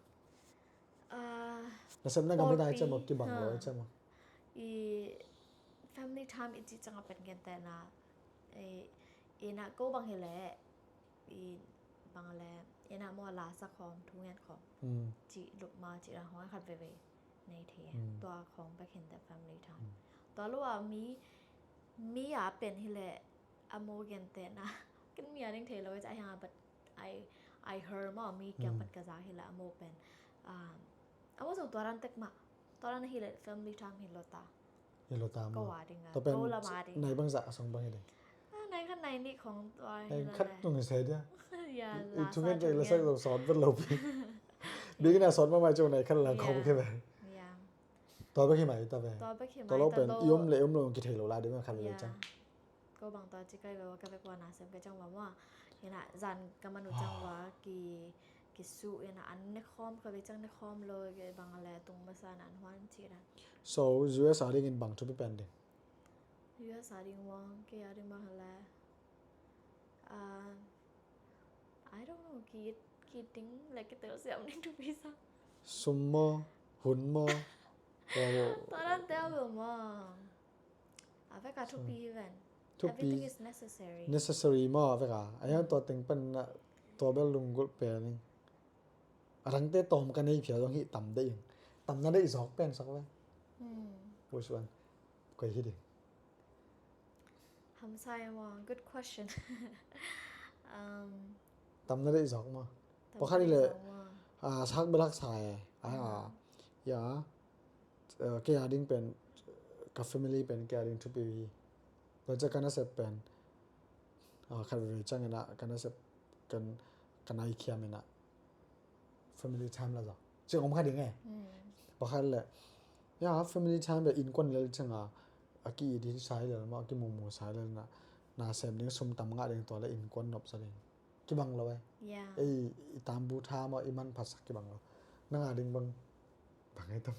Ah, na sem na gam i dai cem a kibang lo, cem a. I family time i ci cang a pen gen te na. I, i na ko bang hi le. I bang le, i na mo la sa khom, thu ngen khom. Mm. Ci lup ma, ci la hong khat veve. Nei the. Mm. Tua khom bek hin te family time. Mm. Tua lua mi, mi a pen hi le, a mo gen te na. Ken mi a ding thei lo, ca hiang a, but I, I heard mo, mi kiang pat ka za hi le, a mo pen. Um, a mo zong tua ran tek ma. Tua ran hi le, family time hi lo ta. Hi lo ta maw. Ko a ding a. Tua pen ko la ma ding. Nai bang zah a song bang hi ding. Ah, nai khat nai nih khong tua hi lo. Nai khat tung hi sai dia. Ya, i la thu sa ngen thu la ngen sa lo sawt vet lo pi. Bik na sawt ma mai chong nai khat la khong ke ve. Ya. Tua bek hi mai ta ve. Tua bek hi mai ta lo. Tua lo pen i om le i om lo ki thei lo la ding khat le chang. Ko bang tua ci kai ve wa ka vek wa na sem ka ciang wa mua. Ina zan ka man u ciang wa ki ki su ina an ne khawm ka vek ciang ne khawm lo ke bang le tung masa na an huan ci da. So U S a ding in bang thupi pen ding? U S a ding wa ke a ding bang le. Ah, I don't know, ki ki ding le ki tel siam ding thupi sa. Sum maw, hun maw. Tua dan tel lo maw. A vek a thupi hi ven. Thupi. Everything is necessary. Necessary maw a vek a. A hiang tua teng pen na tua bel lunggulh pen ning. A dangte tawm ka nei phia zong hi tam dei ing. Tam na dei zawk pen sak ve. Hmm. Which one? Koi hi ding. Hamsa e maw. Good question. Um, tam na dei zawk maw. Pakhat hi le, ah, sak belak sa e. Ah, ya. Eh, kei a ding pen, ka family pen kei a ding thupi hi. Tua ciang ka nasep pen, ah, khat veve ciang ina ka nasep kan, ka nai khiam ina family time la zaw. Ci om kha ding e. Pakhat le, ya, family time le innkuan lel ciang a, a ki-it hi sai lel maw, a kimumuh sai lel na, na sem ding sum tam ngah ding tua le innkuan nop sa ding. Kibang lo e. Yeah. Ei, i tambu tha maw, i manphatsak kibang lo. Nang a ding bang, bang ei tam.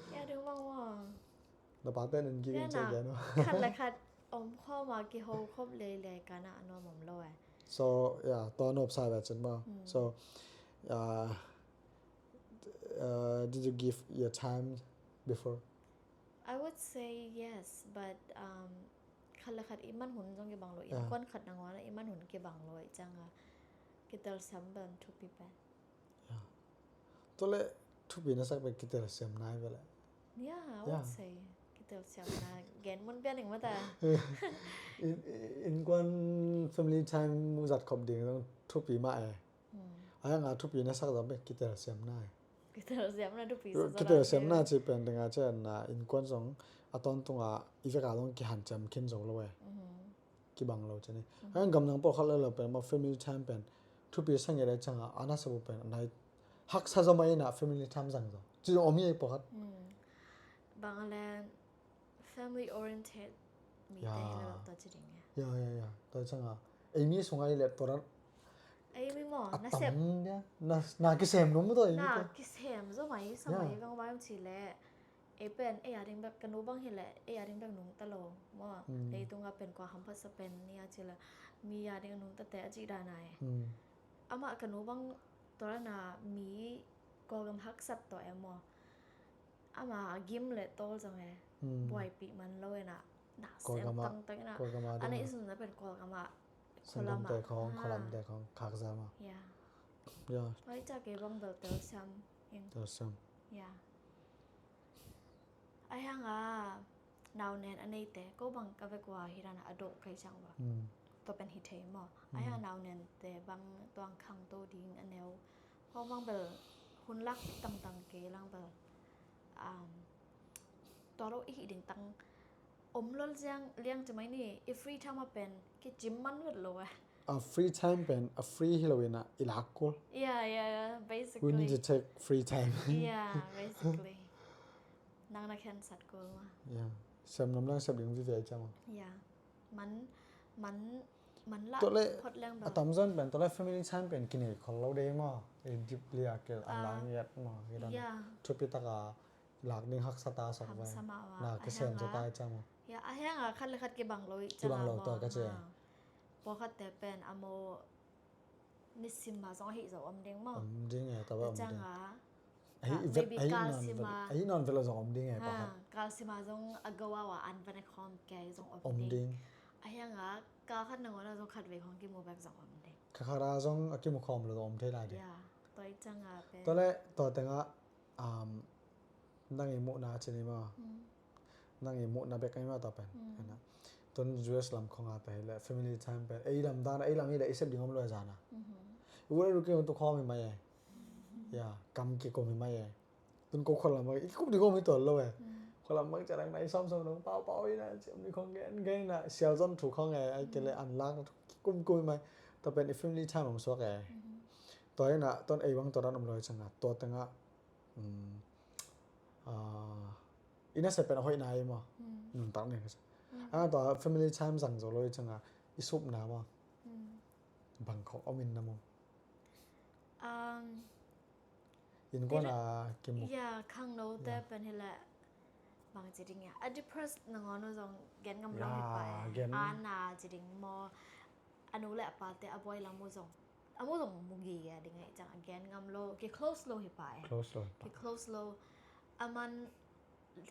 Kei a ding bang maw. Na pa ten en ki ding na, cek ya no. Khat le khat om khawm a kiho khop leilei ka na a nuam om lo e. So, yeah, tua nop sa ve cin maw. So, uh, uh, did you give your time before? I would say yes, but, um, khat le khat i man hun zong kibang lo, innkuan khat nangawn a i man hun kibang lo i ciang a kitel siam pen thupi pen. Ya. Tua le thupi na sak pen kitel siam nai ve le. Ya, I would say kitel siam na gen mun pian ing mata. In, in, innkuan family time mu zat khop ding zong thupi mah e. A hiang a thupi na sak zong pen kitel siam nai. Kitel siam na thupi sa. Kitel siam na ci pen ding a ci na innkuan zong a tawntung a i vek a zong kihan ciam khin zo lo e. Kibang lo ci ni. A hiang gamdang pawlkhat le lo pen maw family time pen thupi sa ngiat a ciang a a nasep uh pen a nai haksa zaw mah ina family time zang zaw. Ci zong om hi ei pawlkhat. Bang a le family oriented mi te hi lo tua ci ding e. Ya, ya, ya. Tua ciang a ei mi sung a i le tua dan ei mi maw a na sep tam dia. Na, na kisem lo mu tua ei mi na te. Kisem zaw mai sa mai bang bang ci le. Ei pen ei a ding bek ka nu bang hi le ei a ding bek nungta lo maw. Leitung a pen kua hamphatsa pen ni a ci le mi a ding nungta te a ci dan a e. Amah ka nu bang tua dan a mi Kawlgam haksat tawh e maw. Ama gim le tawl zong e. Buaipih man lo ina na sem tangtang ina. Ana i zumna pen Kawlgam a. Sangam te khong, Kawlgam te khong, khakza ma. Ya. Ya. Oi ca kei bang bel tel siam ing. Tel siam. Ya. A hiang a nau nen a neite ko bang ka vek ua hi dan a dawh kai ciang ua. Tua pen hi thei maw. A hiang a nau nente bang tuang khangto ding a neu. Hong bang bel hun lak tangtang kei lang bel. Tua lo i hih ding tang om lol ziang liang ci mai ni. I free time a pen kicim man vet lo e. A free time pen a free hi lo ina i lak kul. Yeah, yeah, yeah, basically. We need to take free time. Yeah, basically. Nang na khensat kul ma. Yeah. Sem lam lang sem ding vive ai ciang ma. Yeah. Man, man, man la. Tua le phot leng a bang. A tamzaw in pen tua le family time pen kinei khol lo dei maw. I dip lia kel a lang yat maw. Yeah. Thupi taka lak ding haksa ta sak vai. Hamsa mah ua. Na kisem sa ta ai ciang maw. Yeah, a hiang a khat le khat kibang lo i ciang a maw. Kibang lo tua ka ci. Pawlkhatte pen a maw nisim a zong ahi zo om ding maw. Om ding e, tua bang om ding. Ciang a. Ahi vet, maybe ahi kalsim a. Ahi non vet lo zong om ding e, pawlkhat. Kalsim a zong a go a wa an van a khawm kei zong om ding. Om ding. A hiang a kal khat nangawn a zong khat vei khawng kimu bek zong om ding. Kha khat a zong a kimu khawm lo zong om thei lai ding. Yeah, tua i ciang a pen. Tua le, tua teng a, um, nang i muhna ci ni maw. Nang i muhna bek a i mah ta pen. Tun U S lam khong a ta hi le family time pen ei lam dan a ei lam hi le i sep ding om lo a zan a. I ut a ru kei tu khawm hi mai e. Ya, kam kikum hi mai e. Tun ko khualam a i kikum ding om hi tuan lo e. Khualam a i ciang na i sawm sawm dong pau pau i na ciam ni khong gen gen na sial zon thu khong e ai ke le an lak na thu kikum kum hi mai. Ta pen i family time om suak e. Tua hi na tun ei bang tua dan om lo a ciang a tua teng a. I nasep pen a hoih nai maw. Nuntak ning ka sa. A, tua family time zang zo lo i cianga i supna maw? Bangkok om in na maw? Um, innkuan a kimu. Ya, khangno te pen hi leh bang ci ding ya. A depressed nangawn uh zong gen ngam lo hi pa e. Gen. A na ci ding maw? A nu le a pa te a buai lam uh zong, a mu zong mu gi ya ding e, ciang a gen ngam lo, ki close lo hi pa e. Close lo hi pa. Ki close lo. A man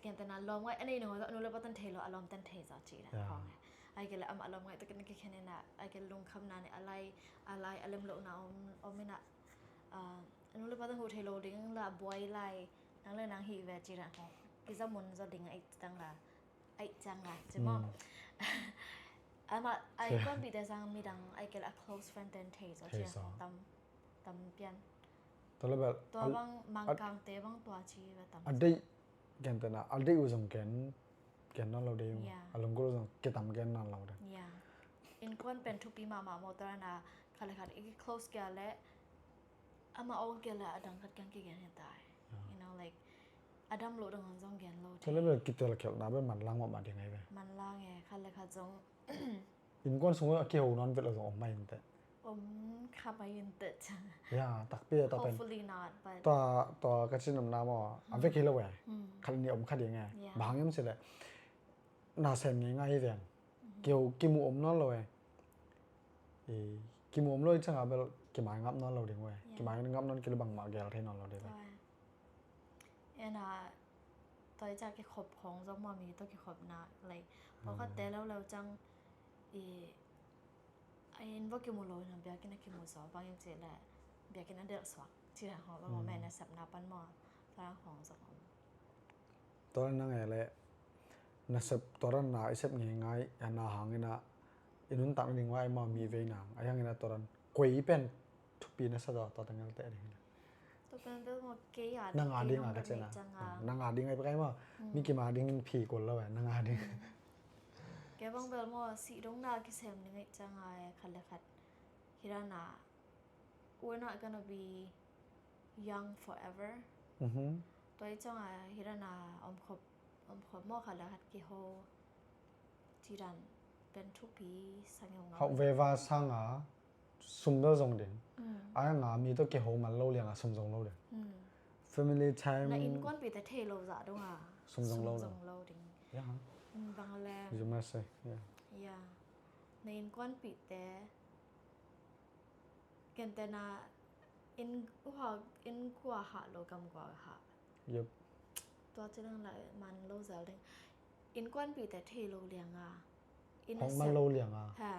Kentena lawm ngai a nei nung a nu le pa tan thei lo, a lawm tan thei zaw ci na khong e. Ai ke le ama lawm ngai takin ki khen ina, ai ke lungkhamna ni a lai, a lai a lem lo na om, om ina, a nu le pa tan hu thei lo ding la buai lai, nang le nang hi ve ci na khong. Ki za mun zaw ding ai tang la, ai ciang la ci maw. Ama ai kuan pi te sang midang ai ke le a close friend tan thei zaw ci na khong tam, tam pian. Tua le bel tua bang mangkang te bang tua ci ve tam. A dei Kentena a deih uh zong ken, ken nawn lo ding. A lunggulh uh zong kitam ken nawn lo ding. Innkuan pen thupi mahmah maw, tua na khat le khat i close kia le ama ong kia le a dang khat kiang kigen hi tai. You know, like, a dam lo dang zong gen lo. Tua le bel kitual khialhna bel manlang mahmah ding ai ve. Manlang e, khat le khat zong Innkuan sung a kiho nawn vet lo zong om mai inteh. Om kha mai inteh ciang. Ya, takpi a tua pen. Hopefully not, but tua, tua ka cin omna maw, a vek hi lo e. Khat ni om kha ding e. Bang hang hiam cih leh na sem ngei ngai hi veng. Kiho, kimu om nawn lo e. Kimu om lo i cianga bel kimai ngap nawn lo ding ve. Kimai ngap nawn kei le bangmah gel thei nawn lo ding ve. Ena tua i ciang kikhop khong zong maw, mi tua kikhopna, like, pawlkhat te leuleu ciang i a inn va kimu lo ina biakinn a kimu zaw, bang hang hiam cih leh biakinn a delh suak ci dan khong, bang maw, meh nasepna pan maw, tua dan khong zong om. Tua dan nang e le nasep, tua dan na i sep ngei ngai a na hang ina i nuntak na ding vai maw, mi vei nang a hang ina tua dan kuai pen thupi na sa zaw, tua tangel te ding. Tua pen bel maw kei a ding, nang a ding a ka cena. Nang a ding ai pakai maw. Mi kim a ding in phi kol lo e, nang a ding. Kei bang bel maw si dong na kisem ding ai cianga e, khat le khat. Hi dan a, we're not gonna be young forever. Tua i cianga hi dan a om khop, om khop maw, khat le khat kiho. Ci dan pen thupi sang yong a. Hauh veva sanga sum bel zong ding. Ai nga mi tawh kiho man lo lianga sum zong lo ding. Family time. Na innkuanpihte thei lo zah donga sum zong lo ding. Bang le. You must say, yeah. Na innkuanpihte Kentena inn hua, inn kua hah lo, gam kua hah. Yep. Tua ci dang la man lo zel ding. Innkuanpihte thei lo lianga. Hong man lo lianga. Ha.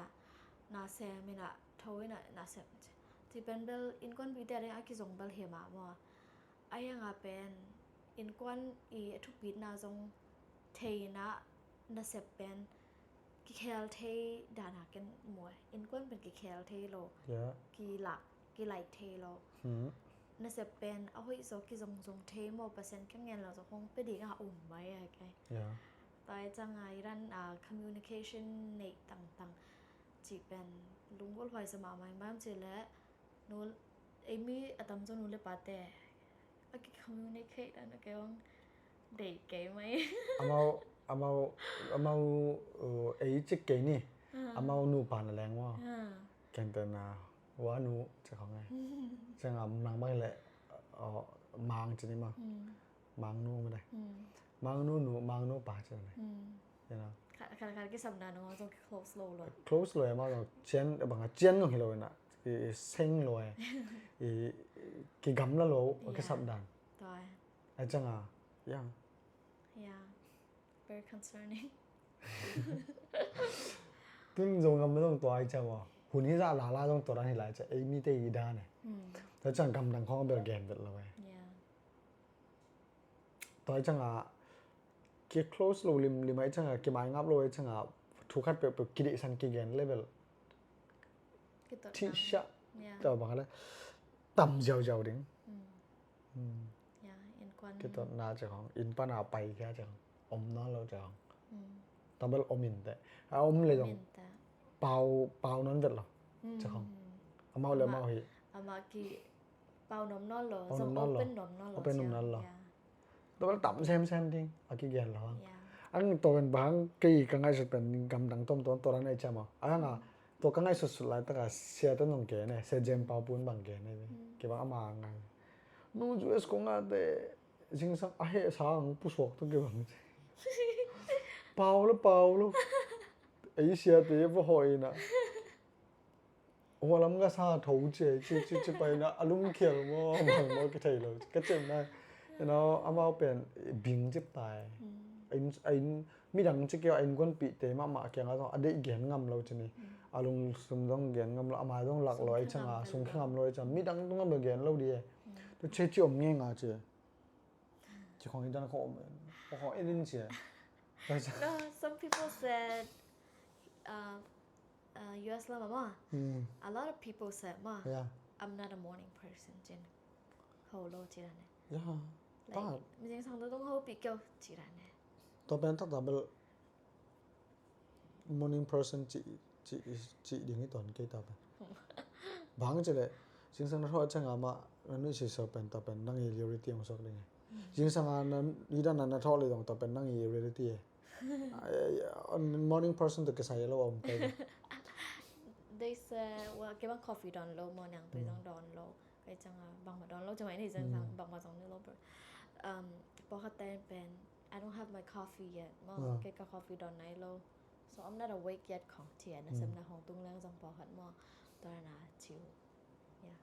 Na sem ina, tho ina, na sem. Ci pen bel innkuanpihte ding a kizong bel hi mah maw. A hianga pen innkuan i a thupitna zong theina nasep pen kikhel thei dana ken mu e. Innkuan pen kikhel thei lo. Kilak, kilaih thei lo. Nasep pen a hoih zaw kizongzong thei maw, Pasian kiang ngen lo zaw hong pia ding a um mai a kei. Tua i cianga i dan a communication neih tangtang cih pen lunggulh huai sa mahmah in bang ci leh nu, ei mi a tamzaw nu le pate a ki communicate dan a kei bang deih kei mai. Amau, amau, amau ei cik kei ni. Amau nupa na leng maw. Kentena wa nu cik khong e. Cianga nang bang le mang ci ni maw. Mangnu mah dai. Mangnu nu, mangnu pa ci ni. Khat khat kisapna nong zong ki close lo lo. Close lo e, amau zong cian, bang a cian zong hi lo ina. Ki seng lo e. Ki gamla lo kisapdan. A cianga, yeah. Yeah. Very concerning. Tun zong gam zong tua i ciang maw. Hun hi zah lala zong tua dan hi lai ciang ei mite i dan e. Tua ciang gamdang khong bel gen vet lo e. Tua i cianga ki close lo limlim a i cianga ki maingap lo i cianga thu khat peuhpeuh ki deihsan ki gen level. Thihsiah. Tua bang le tam ziauziau ding. Kitotna ci khong, inn pana pai kia ci khong, om nawn lo ci khong. Tabel om inteh. A om le zong pau, pau nawn vet lo ci khong. Amau le amau hi. Amah ki pau nuam nawn lo, zong open nuam nawn lo. Open nuam nawn lo. Tabel tam semsem ding a kigen lo. Ang tua pen bang kei ka ngaihsut pen gamdang tomtom tua dan ei ciam a. Ang a tua ka ngaihsut sut laitaka siate nong gen e, sia Jem Pau Pun bang gen e. Kei bang ama ngai. Nu U S kong a te zingsang a heh sa ang pusuak tu kei bang ci. Pau lo, pau lo. Ei siate va hawh ina. Hualam ka sa tho ci, ci, ci, ci pai na, a lum khial maw, bang maw, kithei lo, ka cem na. You know, amau pen, bing cip tai. A inn, a inn, midang ci kei a innkuanpihte mahmah kiangah zong, a deih gen ngam lo ci ni. A lungsum zong gen ngam lo, a mai zong lak lo, ei ciangah, sungkhia ngam lo, ei ciangah, midang tung ngam lo gen lo di e. Tu ci ci om nge nga ci. Ci khong i dan khong om, khong in in ci e. No, some people said, uh, uh, U S lam ah maw. A lot of people said maw, yeah, I'm not a morning person, cin. Ho lo ci dan e. Yeah, like, but mi zingsang tu tung ho pi kyo ci dan e. Tua pen taktak bel morning person ci, ci, ci ding hi tuan kei ta pen. Bang ci le, zingsang na thawh ciang a mah, na nuih sisa pen ta pen, nang i reality ang sok ding e. Zingsang a na, i dan na na thawh le dong ta pen, nang i reality e. Ai, ai, ai, morning person tu kisai lo om kei. They say, well, kei bang coffee don lo, morning tu zong don lo. Kei ciang a, bang ma don lo, ciang ma ini zingsang, bang ma zong ni lo, bro. Um, pawlkhat ten pen, I don't have my coffee yet maw. Kei ka coffee don nai lo. So I'm not awake yet khong ci a, na sem na hong tung leng zong pawlkhat maw. Tua na ci uh. Yeah.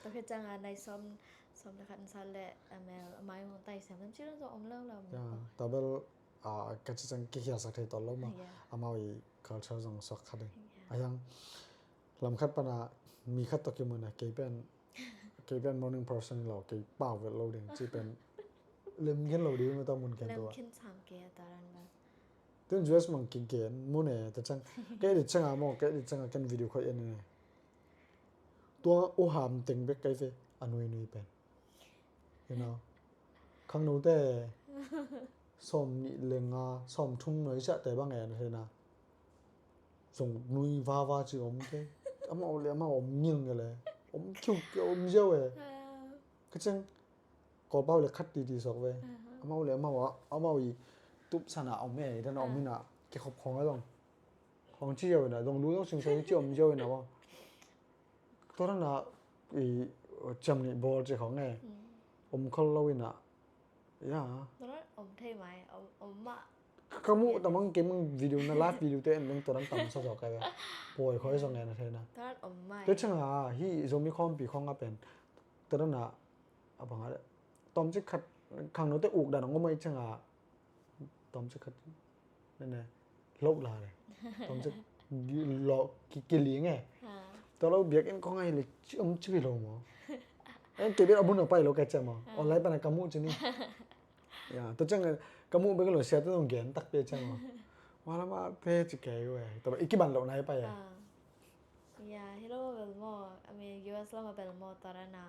Tua khit ciang a nai sawm, sawm le khat in sa le, a mel, a mai hong tai sem, sem ci dan zong om lo lo. Yeah, tua bel, ah, ka ci ciang kikhial sak thei tawh lo maw. Yeah. Amau i culture zong suak kha ding. Yeah. A yang, lam khat pan a mi khat tawh kimu na, kei pen, kei pen morning person lo, kei pau vet lo ding, ci pen lem khin lo ding, mata mun khen tua. Lem khin sam kei a ta ran ba. Tun U S mang kigen, mu ne, ta ciang, kei di ciang a maw, kei di ciang a ken video khoi en ne. Tua u ham teng bek kei ve, a nui nui pen. You know, khangnote sawm nih le nga, sawm thum noi siate bang en hena. Zong nui vava ci om te. Amau le amau om ngil ngil e. Om kiu kiu om ziau e. Ka ciang Kawlpau le khat titi sawk ve. Amau le amau a, amau i tup sana om e, i dana om ina kikhop khong a zong. Khong ci ziau ina, zong lu zong sing sawk ci om ziau ina wa. Tua dana i ciam nih bawl ci khong e. Om khol lo ina. Ya. Tua dan om thei mai, om, om mah. Ka muh tamang kei mang video na live video te en leng tua dan tam sa zawk kai. Pawi khoi zong en a thei na. Tua dan om mai. Te ciang a, hi Zomi khawmpi khong a pen. Tua dan a, a bang a le. Tawmcik khat, khangnote uk dan a ngom a i ciang a. Tawmcik khat. Nene. Lo la le. Tawmcik lo ki, kiling e. Tua lo biakinn khong a hi le ci om ci lo maw. En kei bek a bun a pai lo ka ciang maw. Online pan a ka muh ci ni. Ya, tua ciang ka muh bek lo sia tua zong gen takpi ciang lo. Wala ma te ci kei we. Tua i kiban lo nai pa ya. Ah. Ya, hi lo bel maw. I mean, U S lam a bel maw tua dan a.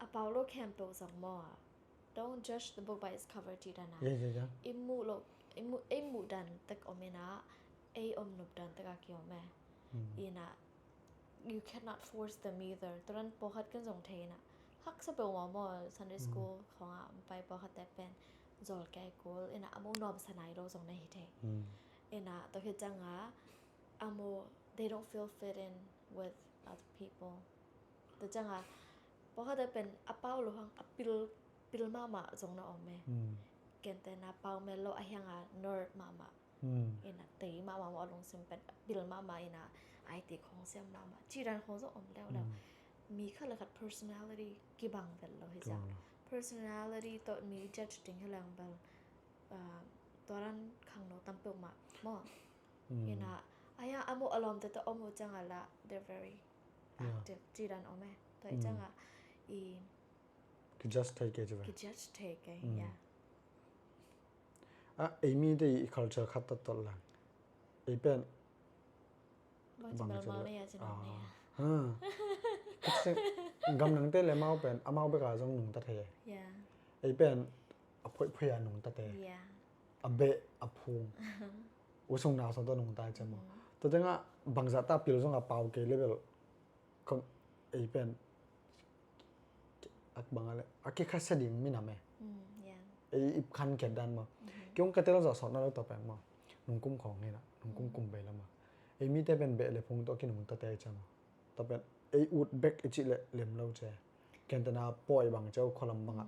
A pau lo khempeuh zong maw. Don't judge the book by its cover ci dan a. Ya, ya, ya. I muh lo, i muh, i muh dan tek om ina. Ei om nup dan tek a ki om e. Ina. You cannot force them either. Tua dan pawlkhat kan zong thei ina. Haksa peuh maw maw Sunday school khong a pai pawlkhat te pen zol kei kul ina a mu nuam sa nai lo zong na hi thei. Ina tua khit ciang a a mu they don't feel fit in with other people. Tua ciang a pawlkhat te pen a pau lo hang a pil, pil mahmah zong na om e. Ken te na pau mel lo a hiang a nerd mahmah. Ina tei mahmah maw a lungsim pen a pil mahmah ina I T khong siam mahmah. Ci dan khong zong om leuleu. Mi khat le khat personality kibang vel lo hi ciang. Personality tawh mi judge ding hi leng bel. Ah, tua dan khangno tam peuh mah maw. Ina a hiang a mu a lawmte tawh om uh ciang a la they're very active. Ci dan om e. Tua i ciang a i Ki judge thei kei ci ve. Ki judge thei kei, ya. Ah, ei mite i culture khat tattat lang. Ei pen bang ci bang ci bang le. Ha. Gamdangte le amau pen amau bek a zong nungta thei. Ya. Ei pen a phoihphoih a nungta thei. Ya. A beh a phung. Usung nau sawng tawh nungta i ci maw. Tua tengah bangzah ta pil zong a pau kei level. Ei pen a bang a le a kikhasia ding minam e. ei i khan khiat dan maw. Kei hong ka tel zawh sawt na lo ta pen maw. Nungkum khawng hi na, nungkum kum bei la maw. Ei mite pen beh le phung tawh kinungta te i cia maw. Ta pen ei ut bek i cih leh lem lo cia. Gentehna pawi bang cia uh khualam bangah.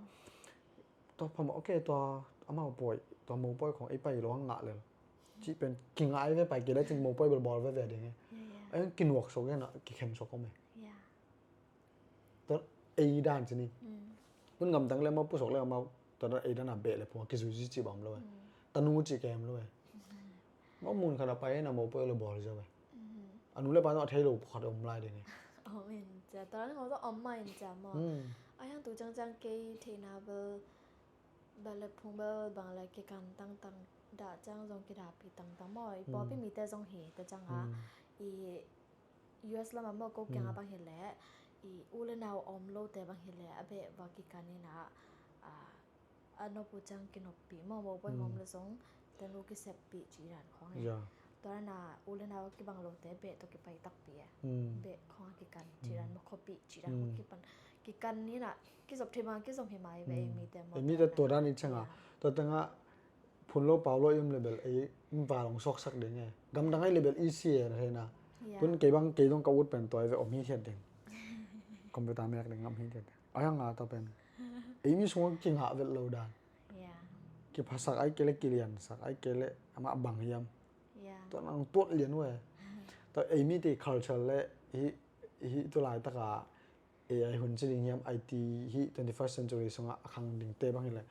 Tua phamawh, okay, tua amau pawi, tua mo pawi khawng ei pai lo hang ngah lel. Cih pen kingah ei ve, pai kei le cin mo pawi bel bawl veve ding e. Ei kinuak sawk e na, kikhen sawk om e. Tua ei dan ci ni. Tun gamtang le amau pusawk le amau tua dan ei dan a beh le phung a kizui zi cih bang om lo e. Tanu cih kem lo e. Amau mun khat a pai na mo pawi le bawl zi ve. A nu le pa tawh a thei lo pakhat om lai ding e. Om in cia, tua dan khawng tawh om mah in cia maw. A hiang tu ciangciang kei theihna bel, bel le phung bel bang le kikan tangtang, dah ciang zong kidahpih tangtang maw. I pawlpi mite zong hi ta ciang a, i U S lamah maw ko kiangah bang hileh, i u le nau om lote bang hileh, a beh va kikan in a, a, a nop uh ciang kinoppih maw, mo pawi om le zong, tanu kiseppih cih dan khawng e. Tua dan a u le nau kibang lote beh tawh kipai takpi e. Beh khawng a kikan cih dan maw, khuapih cih dan khawng kipan. Kikan in a, kizop thei bang, kizom hi mai ve ei mite maw. Ei mite tua dan i ciang a. Tua tengah phun lo pau lo i om le bel ei va long sawksak ding e. Gamdang ai le bel i si e na theina. Tun kei bang kei dong ka ut pen tua i ve om hi thiat ding. Computer mek ding ngam hi thiat ding. A hiang a ta pen. Ei mi sungah kingah vet lo dan. Kiphasak ai kei le kiliansak ai kei le amah bang hiam. Tua nang tuat lian uh e. Tua ei mite culture le hi, hi tu laitaka A I hun ci ding hiam, I T hi twenty-first century sungah a khang dingte bang hileh.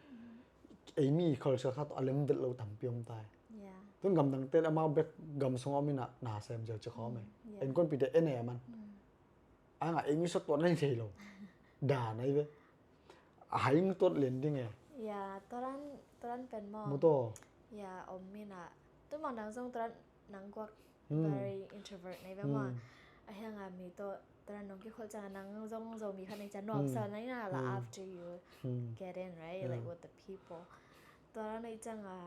Ei mi culture khat a lem vet lo tampi om tai. Tun gamdangte le amau bek gam sungah om in a na sem ziau ci khawm e. Innkuanpihte en e a man. A ngah ei mi sawt tuat na hi thei lo. Dan ai ve. A hai ing tuat lian ding e. Tua dan, tua dan pen maw. Mu taw. Om in a. Tun bang dang zong tua dan nang guak very introvert nei ve maw. A hiang a mi tawh tua dan nong kikholh ciang a nang zong Zomi khat nei ciang nuamsa na in a la after you get in, right? Like with the people. Tua dan nei ciang a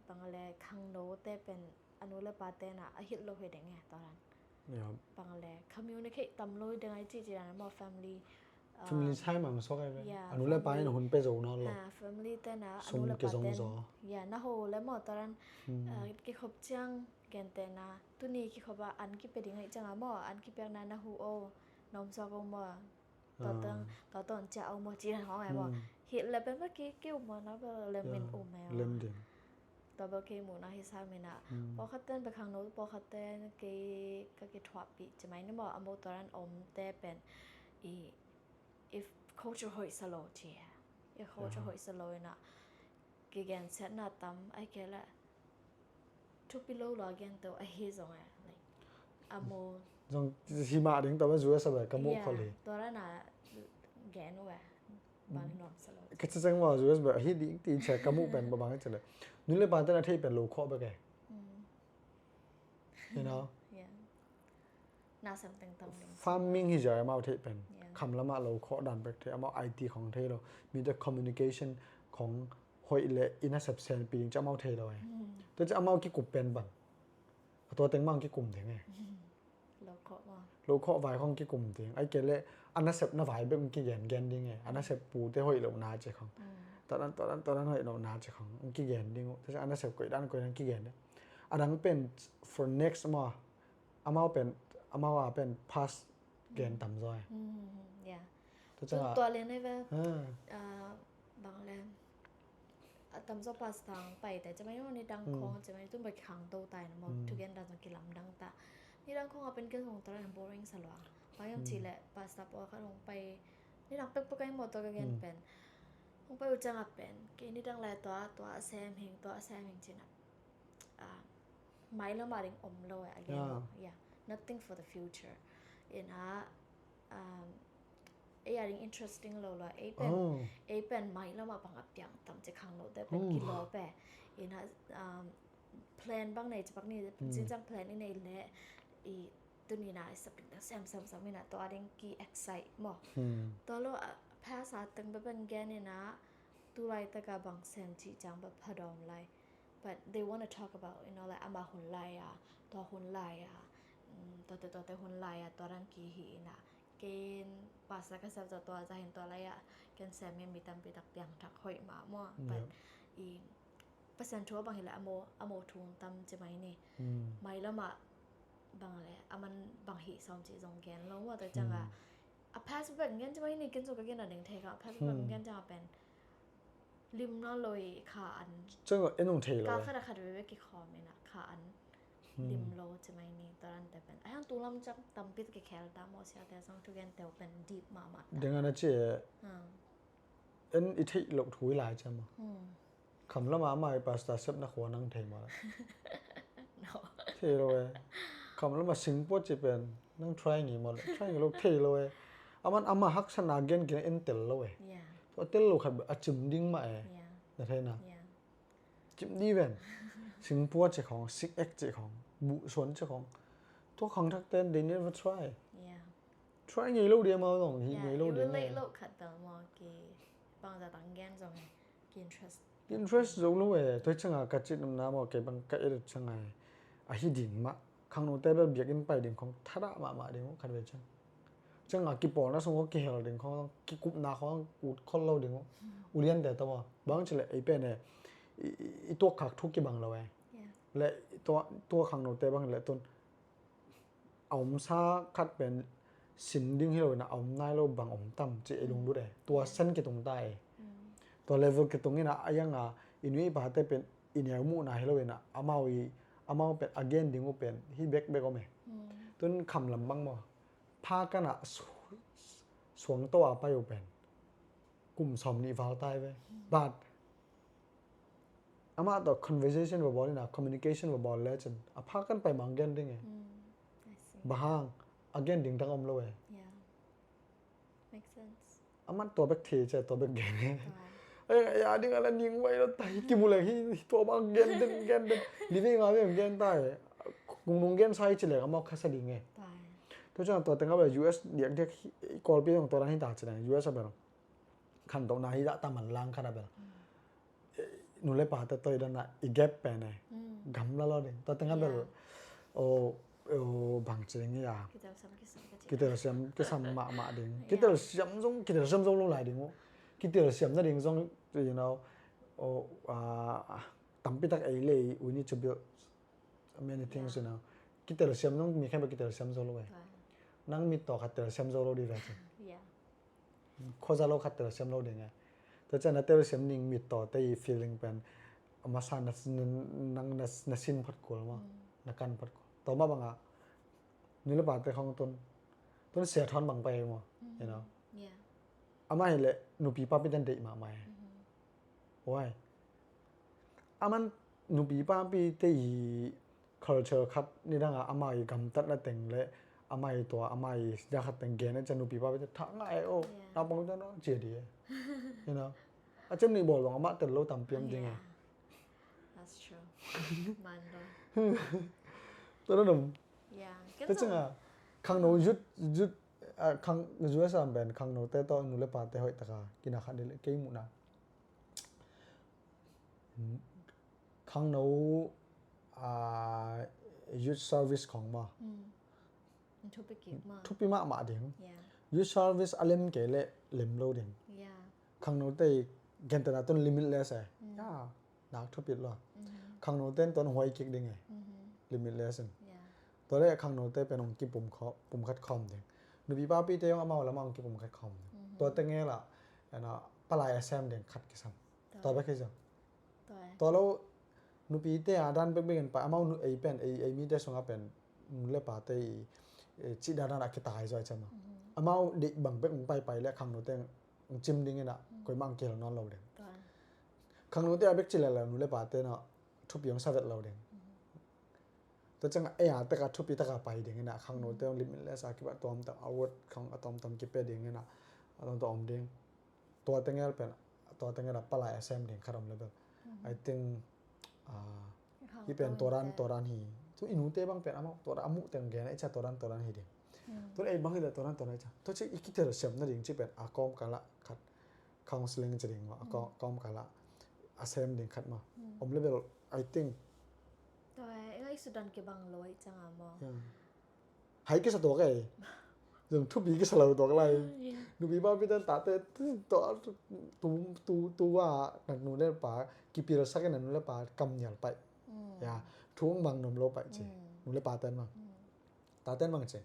bang le khangnote pen a nu le pate na a hilh lo hi ding e tua dan. Bang le communicate tam lo hi ding ai ci ci dan maw family. Family sai mang sok ai ve. A nu le pa in hun pe zo na lo. Family te na a nu le pa ten. Ya na ho le maw tua dan kikhop ciang Gentehna tuni kikhop a an kipe ding ahih ciangin maw, an kipiakna na hu o, na om suak o maw, tua tawh, tua tawh cia o maw, ci hong e maw. Hih le pen bek ki, ki um maw, na bek le min um e maw. Lem ding. Tua bek kei muhna hi sa min ah. Pawlkhat ten bek khangno, pawlkhat ten kei ka kithuahpih ci mai ni maw, a mo tua dan om te pen i, i culture hoih sa lo ci. I culture hoih sa lo in ah kigensiatna tam, ahih kei leh thupi lo lo a gente uh ahi zong e, like, a mo. Zong hi mah ding, tua bek U S a bek ka muh khol hi. Tua dan a gen uh e, bang nuam sa lo. Ka ci ciang maw U S bek ahi ding ti in cia ka muh pen bang ci leh, nu le pa ten a theih pen lo khawh bek e. You know? Yeah. Na sem teng tam ding. Farming hi zia amau theih pen. Yeah. Kham lamah lo khawh dan bek thei, amau I T khong thei lo. Mi te communication khong hoih le i nasep senpi ding ci amau thei lo e. Tua ci amau kikum pen bang. A tua teng mah kikum ding e. Lo khawh mah. Lo khawh vai khong kikum ding. Ahih kei leh a nasepna vai bek kigen gen ding e. A nasep pute hoih lo na ci khong. Tua dan, tua dan, tua dan hoih lo na ci khong kigen ding uh. Tua ci a nasep koih dan, koih dan kigen ding. A dang pen for next maw. Amau pen, amau a pen past gen tam zaw e. Yeah. Tua ciang a tua lian e ve. Bang le. A tam zaw past tang pai te, ci mai ni dang khong, ci mai tu bai khangto tai na maw. Thugen dan zong kilamdang ta. Ni dang khong a pen kei hong tua dan boring sa lua. Bang hiam ci leh past pawlkhat hong pai. Ni dang pek pek ai maw tua ka gen pen. Hong pai uh ciang a pen. Kei ni dang le tua, tua a sem hing, tua a sem hing ci na. Mailam a ding om lo e, again. Yeah. Nothing for the future. In a, ei a ding interesting lo lo. Ei pen, ei pen mailam a bang a piang tam ci khangno te pen kilawp e. In a, plan bang nei ci bang ni, ci ciang plan i nei leh i tuni na i sap ding sem sem sem in a tua ding ki excite maw. Tua lo a past a teng bek pen gen in a tu laitak a bang sem ci ciang bek phadawm lai. But they want to talk about, you know, like, amah hun lai a, tua hun lai a, tuate, tuate hun lai a, tua dan ki hi in a. Ken Pastor ka sep zah tua zah hin tua lai ah ken sem in mi tampi tak piangthak hoih mah maw. But i Pasian thu a bang hileh a mo a mo thu tam ci mai ni. Mailam ah bang le a man bang hi sawm ci zong gen lo maw. Tua ciang a a past bek gen ci mai ni. Ken zong ka gen a ding thei ka a past bek gen ciang a pen lim nawn lo i kha an. Ciang a en ong thei lo ka khat a khat veve kikhawm in a kha an lim lo ci mai ni. Tua dan te pen a hiang tu lam ciang tampi kikhel ta maw. Siate zong thu gen teu pen deep mahmah ta. Deng ana ci e. En i theih loh thu i lai ciam a. Kham lama amah i pastor sepna khua nang thei maw le? Thei lo e. Kham lama singpua ci pen nang try ngi maw le? Try ngi lo, thei lo e. Aman amah haksatna gen kina en tel lo e. Tua tel lo khat a cim ding mah e. Na theina cim di ven. Singpua ci khong, sik ek ci khong, buhsuan ci khong. Tua khangthak ten they never try. Try ngei lo dia maw zong hi ngei lo dia. Relate lo khat bel maw ki bang za tang gen zong ki interest. Interest zo lo e. Tua cianga ka cit namna maw kei bang ka edit cianga a hi ding mah. Khangnote bel biakinn pai ding khong thadah mahmah ding uh khat ve ciang. Cianga kipawlna sung khong kihel ding khong kikupna khong ut khol lo ding uh. Uliante tawh maw bang cileh ei pen e i tuakkhak thu kibang lo e. Le tua khangnote bang le tun a omsa khat pen sin ding hi lo in a om nai lo bang om tam ci ei lunglut e. Tua sen kitung ta e. Tua level kitung in a a ianga i nuihpate pen i neu muhna hi lo in a amau i amau pen a gen ding uh pen hi bekbek om e. Tun kham lam bang maw pha kan a suang to a pai uh pen kum sawm nih val tai ve. But amah tawh conversation va bawl ina communication va bawl lecin a pha kan pai mang gen ding e. Bahang a gen ding dang om lo e. Aman tua bek thei cia tua bek gen e. Ya ding ala ning vai lo tai kimu le hi tua bang gen den gen den live nga ve gen tai. Kung nung gen sai ci le amau khasa ding e. Tua ciang tua tengah bel U S diak diak i kawlpi dong tua dan hi ta ci le U S a bel khantohna hi dah ta man lang khat a bel nu le pate toi dan a i gap pen e. Gamla lo ding tua tengah bel o bang ci ding hi a kitelsiam kisam mahmah ding. Kitelsiam zong kitelsiam zong lo lai ding uh. Kitelsiam na ding zong you know tampi tak ei lei we need to build many things you know. Kitelsiam zong mi khen bel kitelsiam zo lo e. Nang mit tawh khat telsiam zo lo ding ve cin. Khuaza lo khat telsiam lo ding e. Tua cian a telsiam ning mit tawh te i feeling pen a masa nang na sin phot kul maw na kan phot kul. Tua mah banga nu le pate khong tun tun sia thawn bang pai maw you know. Amah hi le nupi papi ten deih mahmah e. Why? Aman nupi papi te i culture khat nidang a amah i gamtatna teng le amah i tua amah i sida khat teng gen e cian nupi papi te thah ngah e o naupang te no cia di e. You know a cem nih bawl bang amah tel lo tampi om ding e. That's true. Man lo. Tua na dum. Tua cianga khangno yut yut khang U S a pen khangno te tawh nu le pate hoih taka kina khat dih le kei muhna. Khangno youth service khong maw thupi mahmah ding. Youth service a lem kei le lem lo ding. Khangnote i gentena tun limitless e. Ya nak thupit lo. Khangnote in tuan huai kik ding e. Limitless in tua le khangnote pen hong kipum khat khawm ding. Nupi papite hong amau lamah hong kipum khat khawm ding. Tua tengela palai a sem ding khat kisam. Tua bek hi zong tua lo nupite a dan bekbek in pai amau ei pen ei mite sungah pen nu le pate i cih dan a kitai zaw i cem a amau deih bang bek hong paipai le khangnote hong cim ding in a koimah hong kihel nawn lo ding. Khangnote a bek ci lala nu le pate na thupi hong sa vet lo ding. Tua ciang a ei a tek a thupi tak a pai ding in a khangnote hong limitless a kibat tuamtuam a word khang a tuamtuam kipe ding in a a tuamtuam om ding. Tua tengel pen tua tengel a palai a sem ding khat om le bel. I think hih pen tua dan tua dan hi. Tu i nute bang pen amau tua dan a muh teng gen a i cia tua dan tua dan hi ding. Tu ei bang hi le tua dan tua dan i cia tua ci i kitelsiam nading ci pen a kawmkal ah khat counseling ci ding a kawmkal ah a sem ding khat ma om le bel I think. Tua e i sudan kibang lo i cang a maw. Hai kisa tuak e. Zong thupi kisa lo tuak lai. Nupi papi ten tate tu tu tu tu a na nu le pa kipilsak in na nu le pa kamnial paih. Ya, thu mang nom lo paih ci. Nu le pa ten mang. Tate mang ci.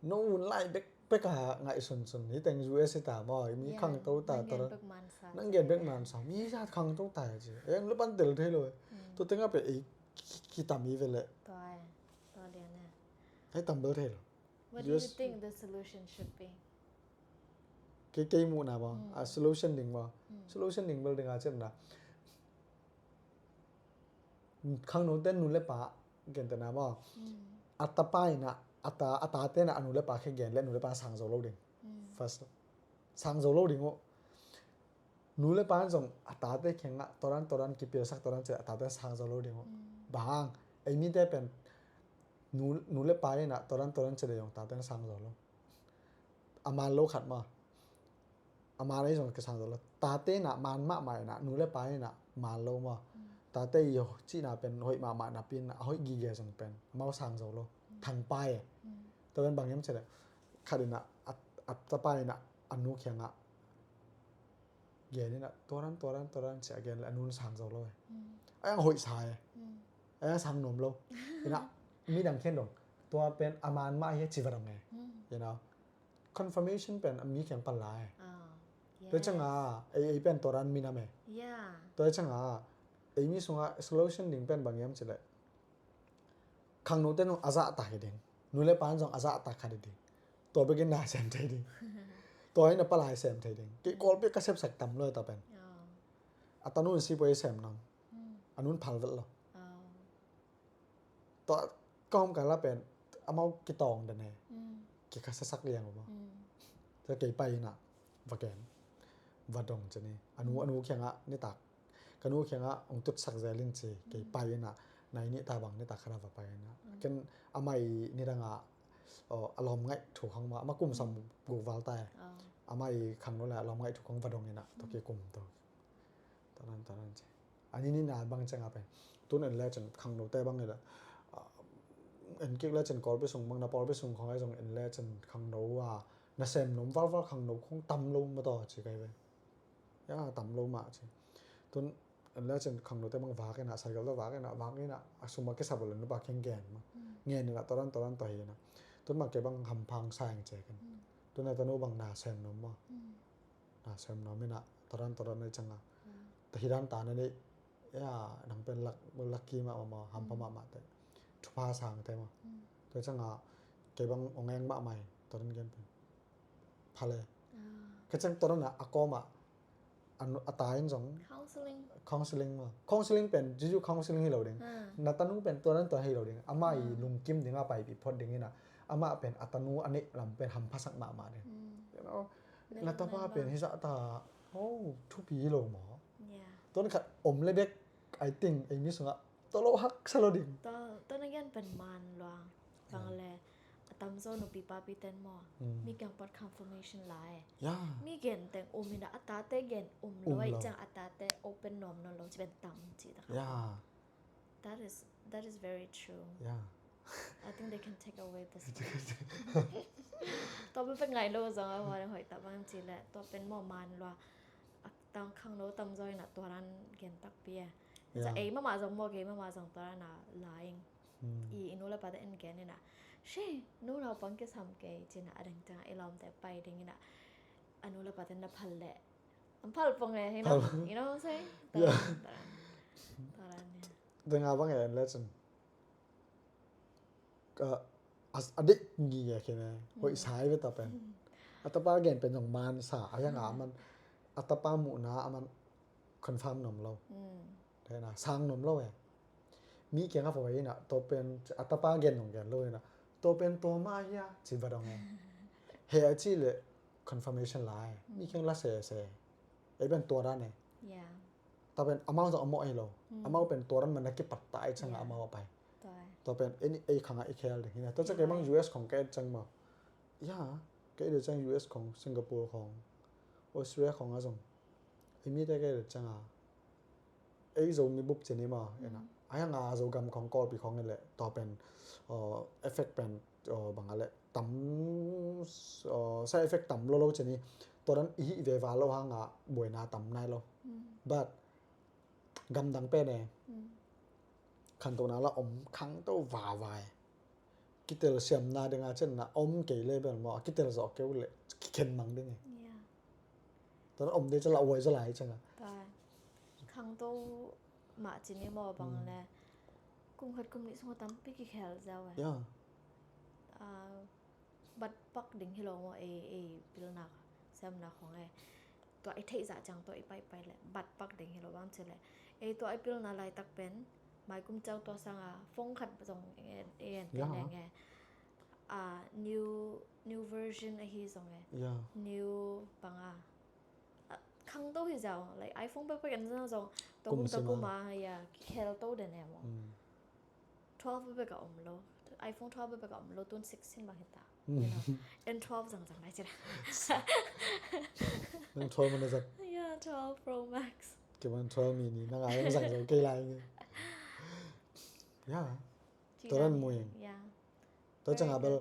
No un lai bek bek a ngaihsun sun. Hi teng U S hi ta maw, mi khangto ta. Nang gen bek man sa. Mi sa khangto ta ci. Eng le pan tel thei lo. Tu teng a pe ei kitam i ve le. Tua e. Tua lian e. Hei tam bel thei lo. What do you think the solution should be? Kei kei muhna maw, a solution ding maw. Solution ding bel ding a cem na. Khangno ten nu le pa gen te na maw. A tapa ina a ta a ta te na a nu le pa khe gen le nu le pa sang zo lo ding. First sang zo lo ding uh. Nu le pa zong a tate khengah toran toran kipilsak toran ce a tate sang zo lo ding uh. Bang ei mite pen nu le pa ina toran toran ce de zong tate sang zo lo. A man lo khat maw. A man ei zong kisang zo lo. Tate na man mahmah ina nu le pa ina man lo maw. Tate i cihna pen hoih mahmah napi ina a hoih gige zong pen amau sang zo lo. Thangpai e. Tua pen bang hiam cih leh khat ina a tapa ina a nu khengah gen ina toran toran toran cia gen le a nun sang zo lo e. A yang hoih sa e. A yang sang nuam lo. Ina midang khian dong tua pen a man mah hi a ci va dong e. You know, confirmation pen a mi khiang pan lai. Tua cianga ei ei pen toran minam e. Tua cianga ei mi sunga solution ding pen bang hiam cih leh khangno te nung a zahtak hi ding. Nu le pan zong a zahtak khat hi ding. Tua bekin na sem thei ding. Tua in a palai sem thei ding. Kei Kawlpi ka sepsak tam lo ta pen. A tanu in sipoi sem nang. A nun phal vet lo. Tua ka hom ka la pen amau kitawng den e. Kikhasasak liang uh maw. Tua kei pai ina va ken va dong cini a nu a nu khiangah nitak ka nu khiangah ong tutsak zel in ci kei pai ina nai nih ta bang nitak khat a va pai ina ken amai nidangah a lawm ngaih thu khang ma ama kum sam guk val ta e. Amai khang nu le a lawm ngaih thu khang va dong ina tua kei kum tua tanan tanan ci. Ani ni na bang ciang a pen tun en le cin khangno te bang ila en kik le cin Kawlpi sung bang na Kawlpi sung khong ai zong en le cin khangno a na sem nom valval khangno khong tam lo ma taw ci kai ve. Ya tam lo ma ci. Tun en le cin khangno te bang vak ina cycle te vak ina vak ina a sum a kisap lo nu pa kheng gen ma ngen ina toran toran to hi ina tun ma ke bang hampang sa eng ce ken tun a tanu bang na sem nom ma. Na sem na mina taran taran na changa ta hidan ta na ni ya nang pen lak lak ki ma ma hampa ma ma te thupha sang te ma te changa ke bang ong eng ma mai taran gen pen phale ke chang taran na a ko ma a ta in zong counseling ma counseling pen juju counseling hi lo ding na tanu pen taran ta hi lo ding ama i lungkim ding a pai pi phot ding ina ama pen a tanu a neih lam pen hampha sak ma ma ding. Na tapa pen hi zah ta. Oh, thupi lo maw? Tuan khat om le bek I think ei mi sungah tolo hak sa lo ding. Tuan again pen man lua. Bang le a tamzaw nupi papi ten maw? Mi kiang pat confirmation lai. Mi gen teng um ina a tate gen um lo ai ciang a tate open nuam nawn lo ci pen tam ci ta kha. That is that is very true. I think they can take away this. Tua pen pen ngai lo zong a hua hoih ta bang ci le tua pen maw man lua. A tang khang lo tamzaw ina tua ran gen takpi a. Za ei mama zong maw kei mama zong tua ran a laing. I inu le pate en gen ina. She nu lau pang ke sam kei cina a deng tang i lawm te pai ding ina. Anu le pate na phal le. An phal pang e hei no. You know what I'm saying? Tua ran. Tua ran. Denga bang e en le cin. A dik ngi a kine hoih sai ve ta pen a tapa gen pen zong man sa a yang a man a tapa muhna a man confirm nom lo. Tena sang nom lo e. Mi kiang a fawai ina to pen a tapa gen zong gen lo ina to pen to ma hia ci va dong e. He a ci le confirmation lai mi kiang la se se. Ei pen tua dan e. Tua pen amau zong a mawh hi lo. Amau pen tua ran man a kipat ta ai chang a amau a pai. Tua pen ei khang a i khel ding hi na tua chang kei mang U S khong kei chang ma. Ya kei de chang U S khong Singapore khong Australia khong a zong ei mi te kei de chang a ei zo mi bup cheni ma ena ai hang a zo gam khong Kawlpi khong le tua pen effect pen bang a le tam Side effect tam lo lo cin hi. Tua dan i hih veva lo hanga buaina tam nai lo. But gamdang pen e, khantohna la om khangto vava e. Kitel siamna dinga cin na om kei le bel maw, a kitel zawh keu le kikhen mang ding e. Tua dan om dei cala uai zaw lai canga. Khangto mah cin i maw bang le kum khat kum nih sungah tampi kikhel zau e. Bat pak ding hi lo maw, ei, ei pilna siamna khong e. Tua i theih zah ciang tua i paipai le bat pak ding hi lo bang ci le. Ei tua i pilna laitak pen mai kum ciang tua sanga phone khat zong i en, i en te nenge. New, new version ahi zong e. New banga. Khangto hi zau, like, iPhone pekpek en zang zong tua kum tua kum a, ya, kikhel to den e maw. Twelve bek a om lo. iPhone twelve bek a om lo, tun sixteen bang hita. En twelve zang zang lai cira. Nang twelve mana zat. Ya, twelve Pro Max. Kiban twelve mini nang a yang zang zang kei lai nge. Ya. Toran mui. Ya. Tua canga bel,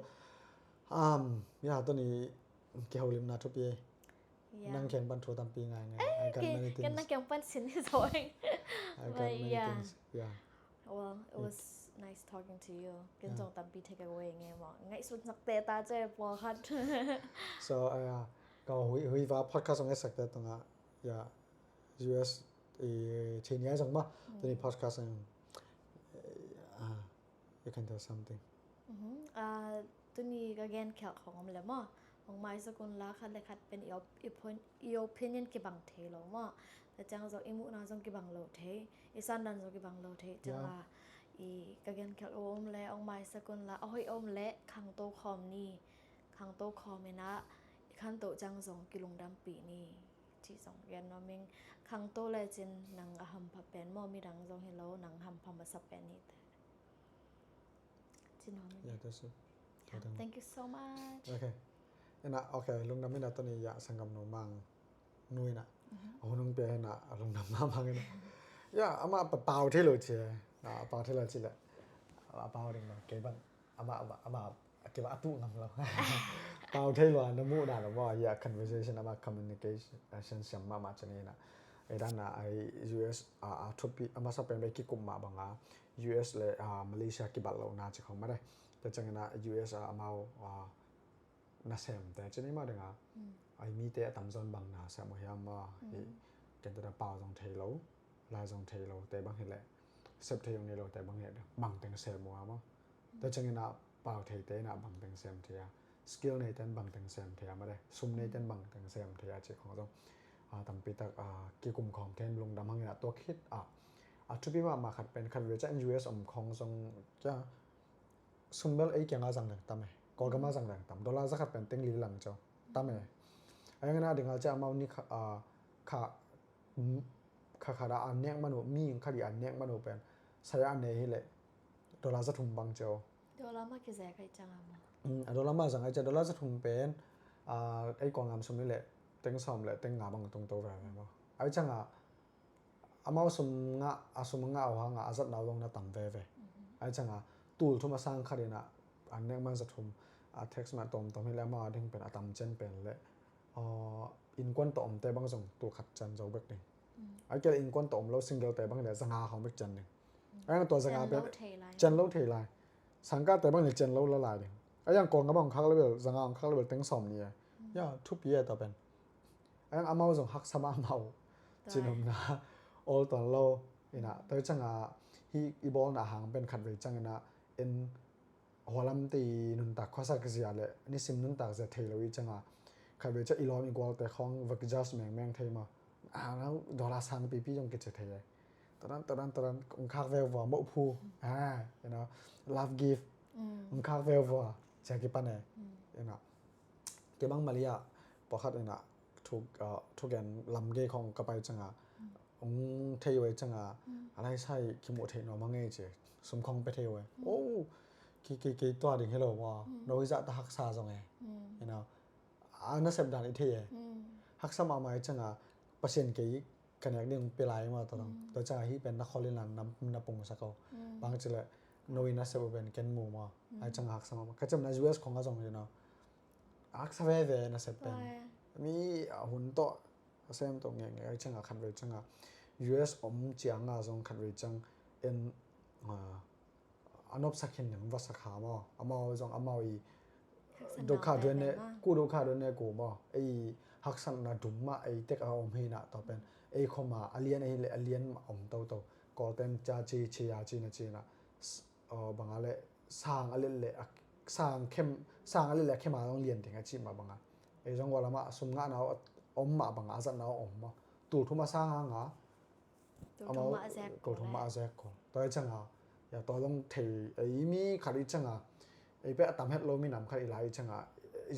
um, ya, tuni kiholimna thupi e. Nang kiang pan thu tampi ngai ngai. I got many things. Ken nang kiang pan sin hi zo eng. I got many things. Yeah. Well, it was nice talking to you. Ken zong tampi take away nge maw. Ngaihsut sak te ta ce pua khat. So, uh, ka hui, hui va podcast ong esak te tunga, ya, U S, eh, chenia zong ma. Tuni podcast ang, eh, ah, you can tell something. Tuni ka gen khialh khong om le maw. Hong maisak un la, khat le khat pen i opinion kibang thei lo maw. Tua ciang zong i muhna zong kibang lo thei, i sandan zong kibang lo thei. Ciang la i ka gen khialh om le hong maisak un la, a hoih om le khangto khawm ni. Khangto khawm inah i khantoh ciang zong kilungdampih ni. Ci zong gen nuam ing. Khangto le cin nang a hampha pen maw, midang zong hi lo, nang hampha masa pen ni te. Ci nuam ing. Yeah, that's it. Thank you so much. Okay. Ina, okay, lungdam ina tuni ya sanggam nu mang nu ina. Ahunung pia ina lungdam mamang ina. Ya, ama pau thei lo ci. Pau thei lo ci le. Pau ding ma kei ban. Ama, ama, ama, kei ba atu ngam lo. Pau thei lo na mu da lo mo ya conversation ama communication siam mama cini na. Ei dan na ai U S a, a thupi ama sa pen be kikum ma banga U S le, a, Malaysia kibat lo na ci khong ma de. Te cang na U S a amau, a, na sem te cini ma de nga. Ai mi te a tam zon bang na sem mo hiam ma. Ken te da pau zong thei lo. Lai zong thei lo te bang hi le, sep thei zong nei lo te bang hi le, bang teng sem ua maw. Tua ciangin ah pau thei te in ah bang teng sem thei a, skill nei ten bang teng sem thei a, mate sum nei ten bang teng sem thei a cih khong zong, ah, tampi tak, ah, kikum khawm thei in lungdam hangin ah tua khit ah, a thupi mahmah khat pen khat vei ciah U S om khong zong ciah sum bel ei kiangah zang leng tam e, Kawlgam ah zang leng tam, dollar za khat pen teng li lang ciau tam e. A yang in ah ding ah ciah amau ni kha, ah, kha kha khat a an nek man uh, mi khat i an nek man uh pen saya an nei hi leh dollar za thum bang cio. Dollar mah kizek ahi ciang a maw? Mm, a dollar mah zang ahi ciang dollar za thum pen, ah, ei Kawlgam sum hi leh teng sawm leh teng nga bang tung to veve maw. Ahi ciang a amau sum ngah, a sum ngah uh hang a a zatna uh zong na tam veve. Ahi ciang a tul thum a sang khat in a an nek man za thum, a tax mah tawmtawm hi leh amau a ding pen a tam cian pen leh, ah, innkuan tawh omte bang zong tul khat cian zo bek ding. Ai kei innkuan tawh om lo single te bang le zanga khawng bek cian ding. Ai ang tua zanga pen cian lo thei lai. Sangkah te bang le cian lo la lai ding. Ai ang Kawlgam bang khak le bel zanga ang khak le bel teng sawm ni e. Ya, thupi e tua pen. Ai ang amau zong haksa mahmah uh. Cinumna ol tuan lo. Ina, tua ciang a hi i bawlna hang pen khat vei ciang ina en Hualam te i nuntak khuasak zia le nisim nuntak zia thei lo i ciang a khat vei ciah i lawm i gualte khawng va ki judge mengmeng thei maw? A, no, dollar sang pipi zong kici thei e. Tadan, tadan, tadan, ong khak veu vua, moh phu. A, you know, love gift. Ong khak veu vua, cia kipan e. You know, kei bang Malaysia pawlkhat in ah thu, ah, thugen lam gei khawng ka pai ciang a ong thei uh e ciang a, a lai sai kimuh theih nuam a ngei ci, sum khawng pia thei uh e. Oh, kei, kei, kei tua ding hi lo maw, no hi zah ta haksa zong e. You know, a nasep dan i thei e. Haksa mahmah i ciang a, Pasian kei ka nek ding pia lai maw, tua dong. Tua ciang a hih pen na khol in la na, na pungsak o. Bang ci leh, no i nasep uh pen ken mu maw. Ai ciang a haksa mahmah. Ka ciam na U S khawng a zong, you know, Aksa veve na sep pen. Mi a hun tawh a sem tawh ngenge ai cianga khatvei cianga U S om cianga zong khatvei ciang en a nopsak hin ning va sak ha maw? Amau zong amau i dokha duan ne ku dokha duan ne ku maw? Ei haksatna dum mah ei tek a om hi na tua pen ei khoma a lian ei le a lian mah om toto. Kawlten ca ci ci ya ci na ci na banga le sang a let le sang khem sang a let le khem a zong lian ding a ci mah banga. Ei zong wala mah sum ngah na om mah banga a zat na om maw? Tul thum a sang hanga Tul thum mah a zek ko. Tua i cianga ya tua long thei ei mi khat i cianga ei pe a tam het lo mi nam khat i lai i cianga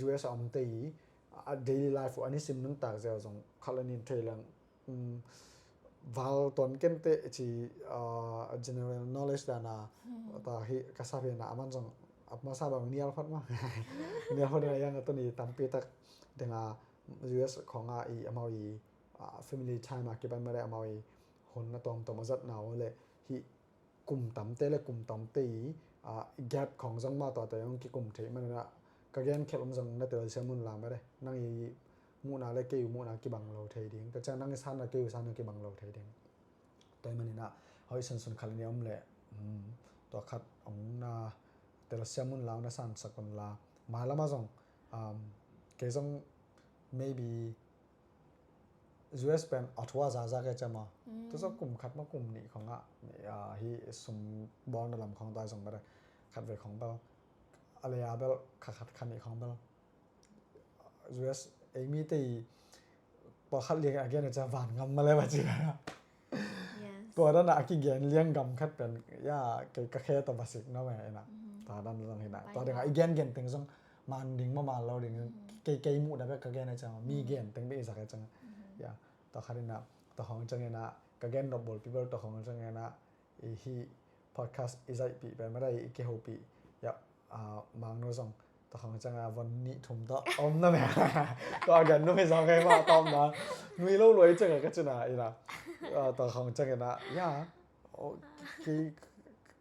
U S a om te i a daily life uh a nisim nuntak zia zong khat le nin thei lang val tuan kente ci general knowledge dana ta hi ka sa pena aman zong a masa bang nial phat ma nial phat na yang a tuni tampi tak denga U S khonga i amau i family time a kipan mare amau i hun na tawmtawm a zat na le hi kum tamte le kum tamte i gap khong zong ma tua te ong kikum thei manina ka gen khelh om zong na tel sia mun la mare nang i muhna le kei muhna kibang lo thei ding ka ciang nang i sanna kei sanna kibang lo thei ding. Tua i manina hoi sunsun khat ni om le tua khat ong na tel sia mun la ong na sansak on la mai lama zong kei zong maybe U S pen a thua zaza ke cema tu zong kum khat ma kum nih khong ah hi sum bawl na lam khong tai zong bel khat ve khong bel a le a bel khat khat khat nih khong bel U S ei mi te i pawlkhat liang a gen a ca van ngam ma le va ci la tua dan a kigen liang gam khat pen ya kei ka khe ta va sik no me ina ta dan zong hina tua ding a i gen gen teng zong man ding ma man lo ding kei kei muh da bek ka gen a ca mi gen teng bek i zak a ca ya tua khat ina tua hong cang ina ka gen nop bol people tua hong cang ina i hi podcast i zaihpih pen mada i kihopih ya mangno zong ta khong canga von nih thum ta om na me tua gan nu me zong kai ma ta om na nui lo lo i canga ka cina ina ta khong canga ya ki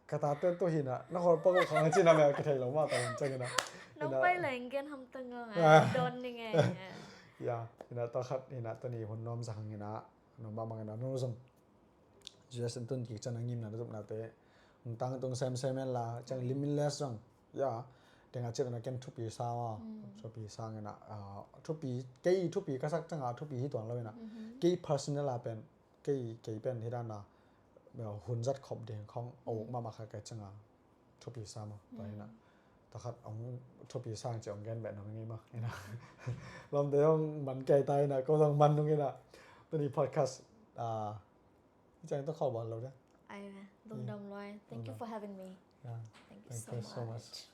ka ta te to hina na hol pa ko khong cina me ka thei lo ma ta khong canga nong pai leng gen ham ta nga don ni nge ya ina ta khat ina ta ni hun nom zang ina nom ba mang ina no zong Jesus in tun kik chan a ngimna na zupnate hong tang tung semsem en la cang limitless zong ya tenga cit na ken thupi sa ma thupi sa ngena thupi kei thupi ka sak canga thupi hi tuan lo ina kei personal a pen kei kei pen hi dana hun zat khop ding khong a uk mama kha kai canga thupi sa ma tua hina ta khat ong thupi sang ci ong gen beh nong ngi ma ina lom te ong man kai ta ina ko zong man nung ina tuni podcast a Hi ciang tawh khawh bawl lo dia. Ai ve, lungdam luai. Thank you for having me. Yeah. Thank you so much.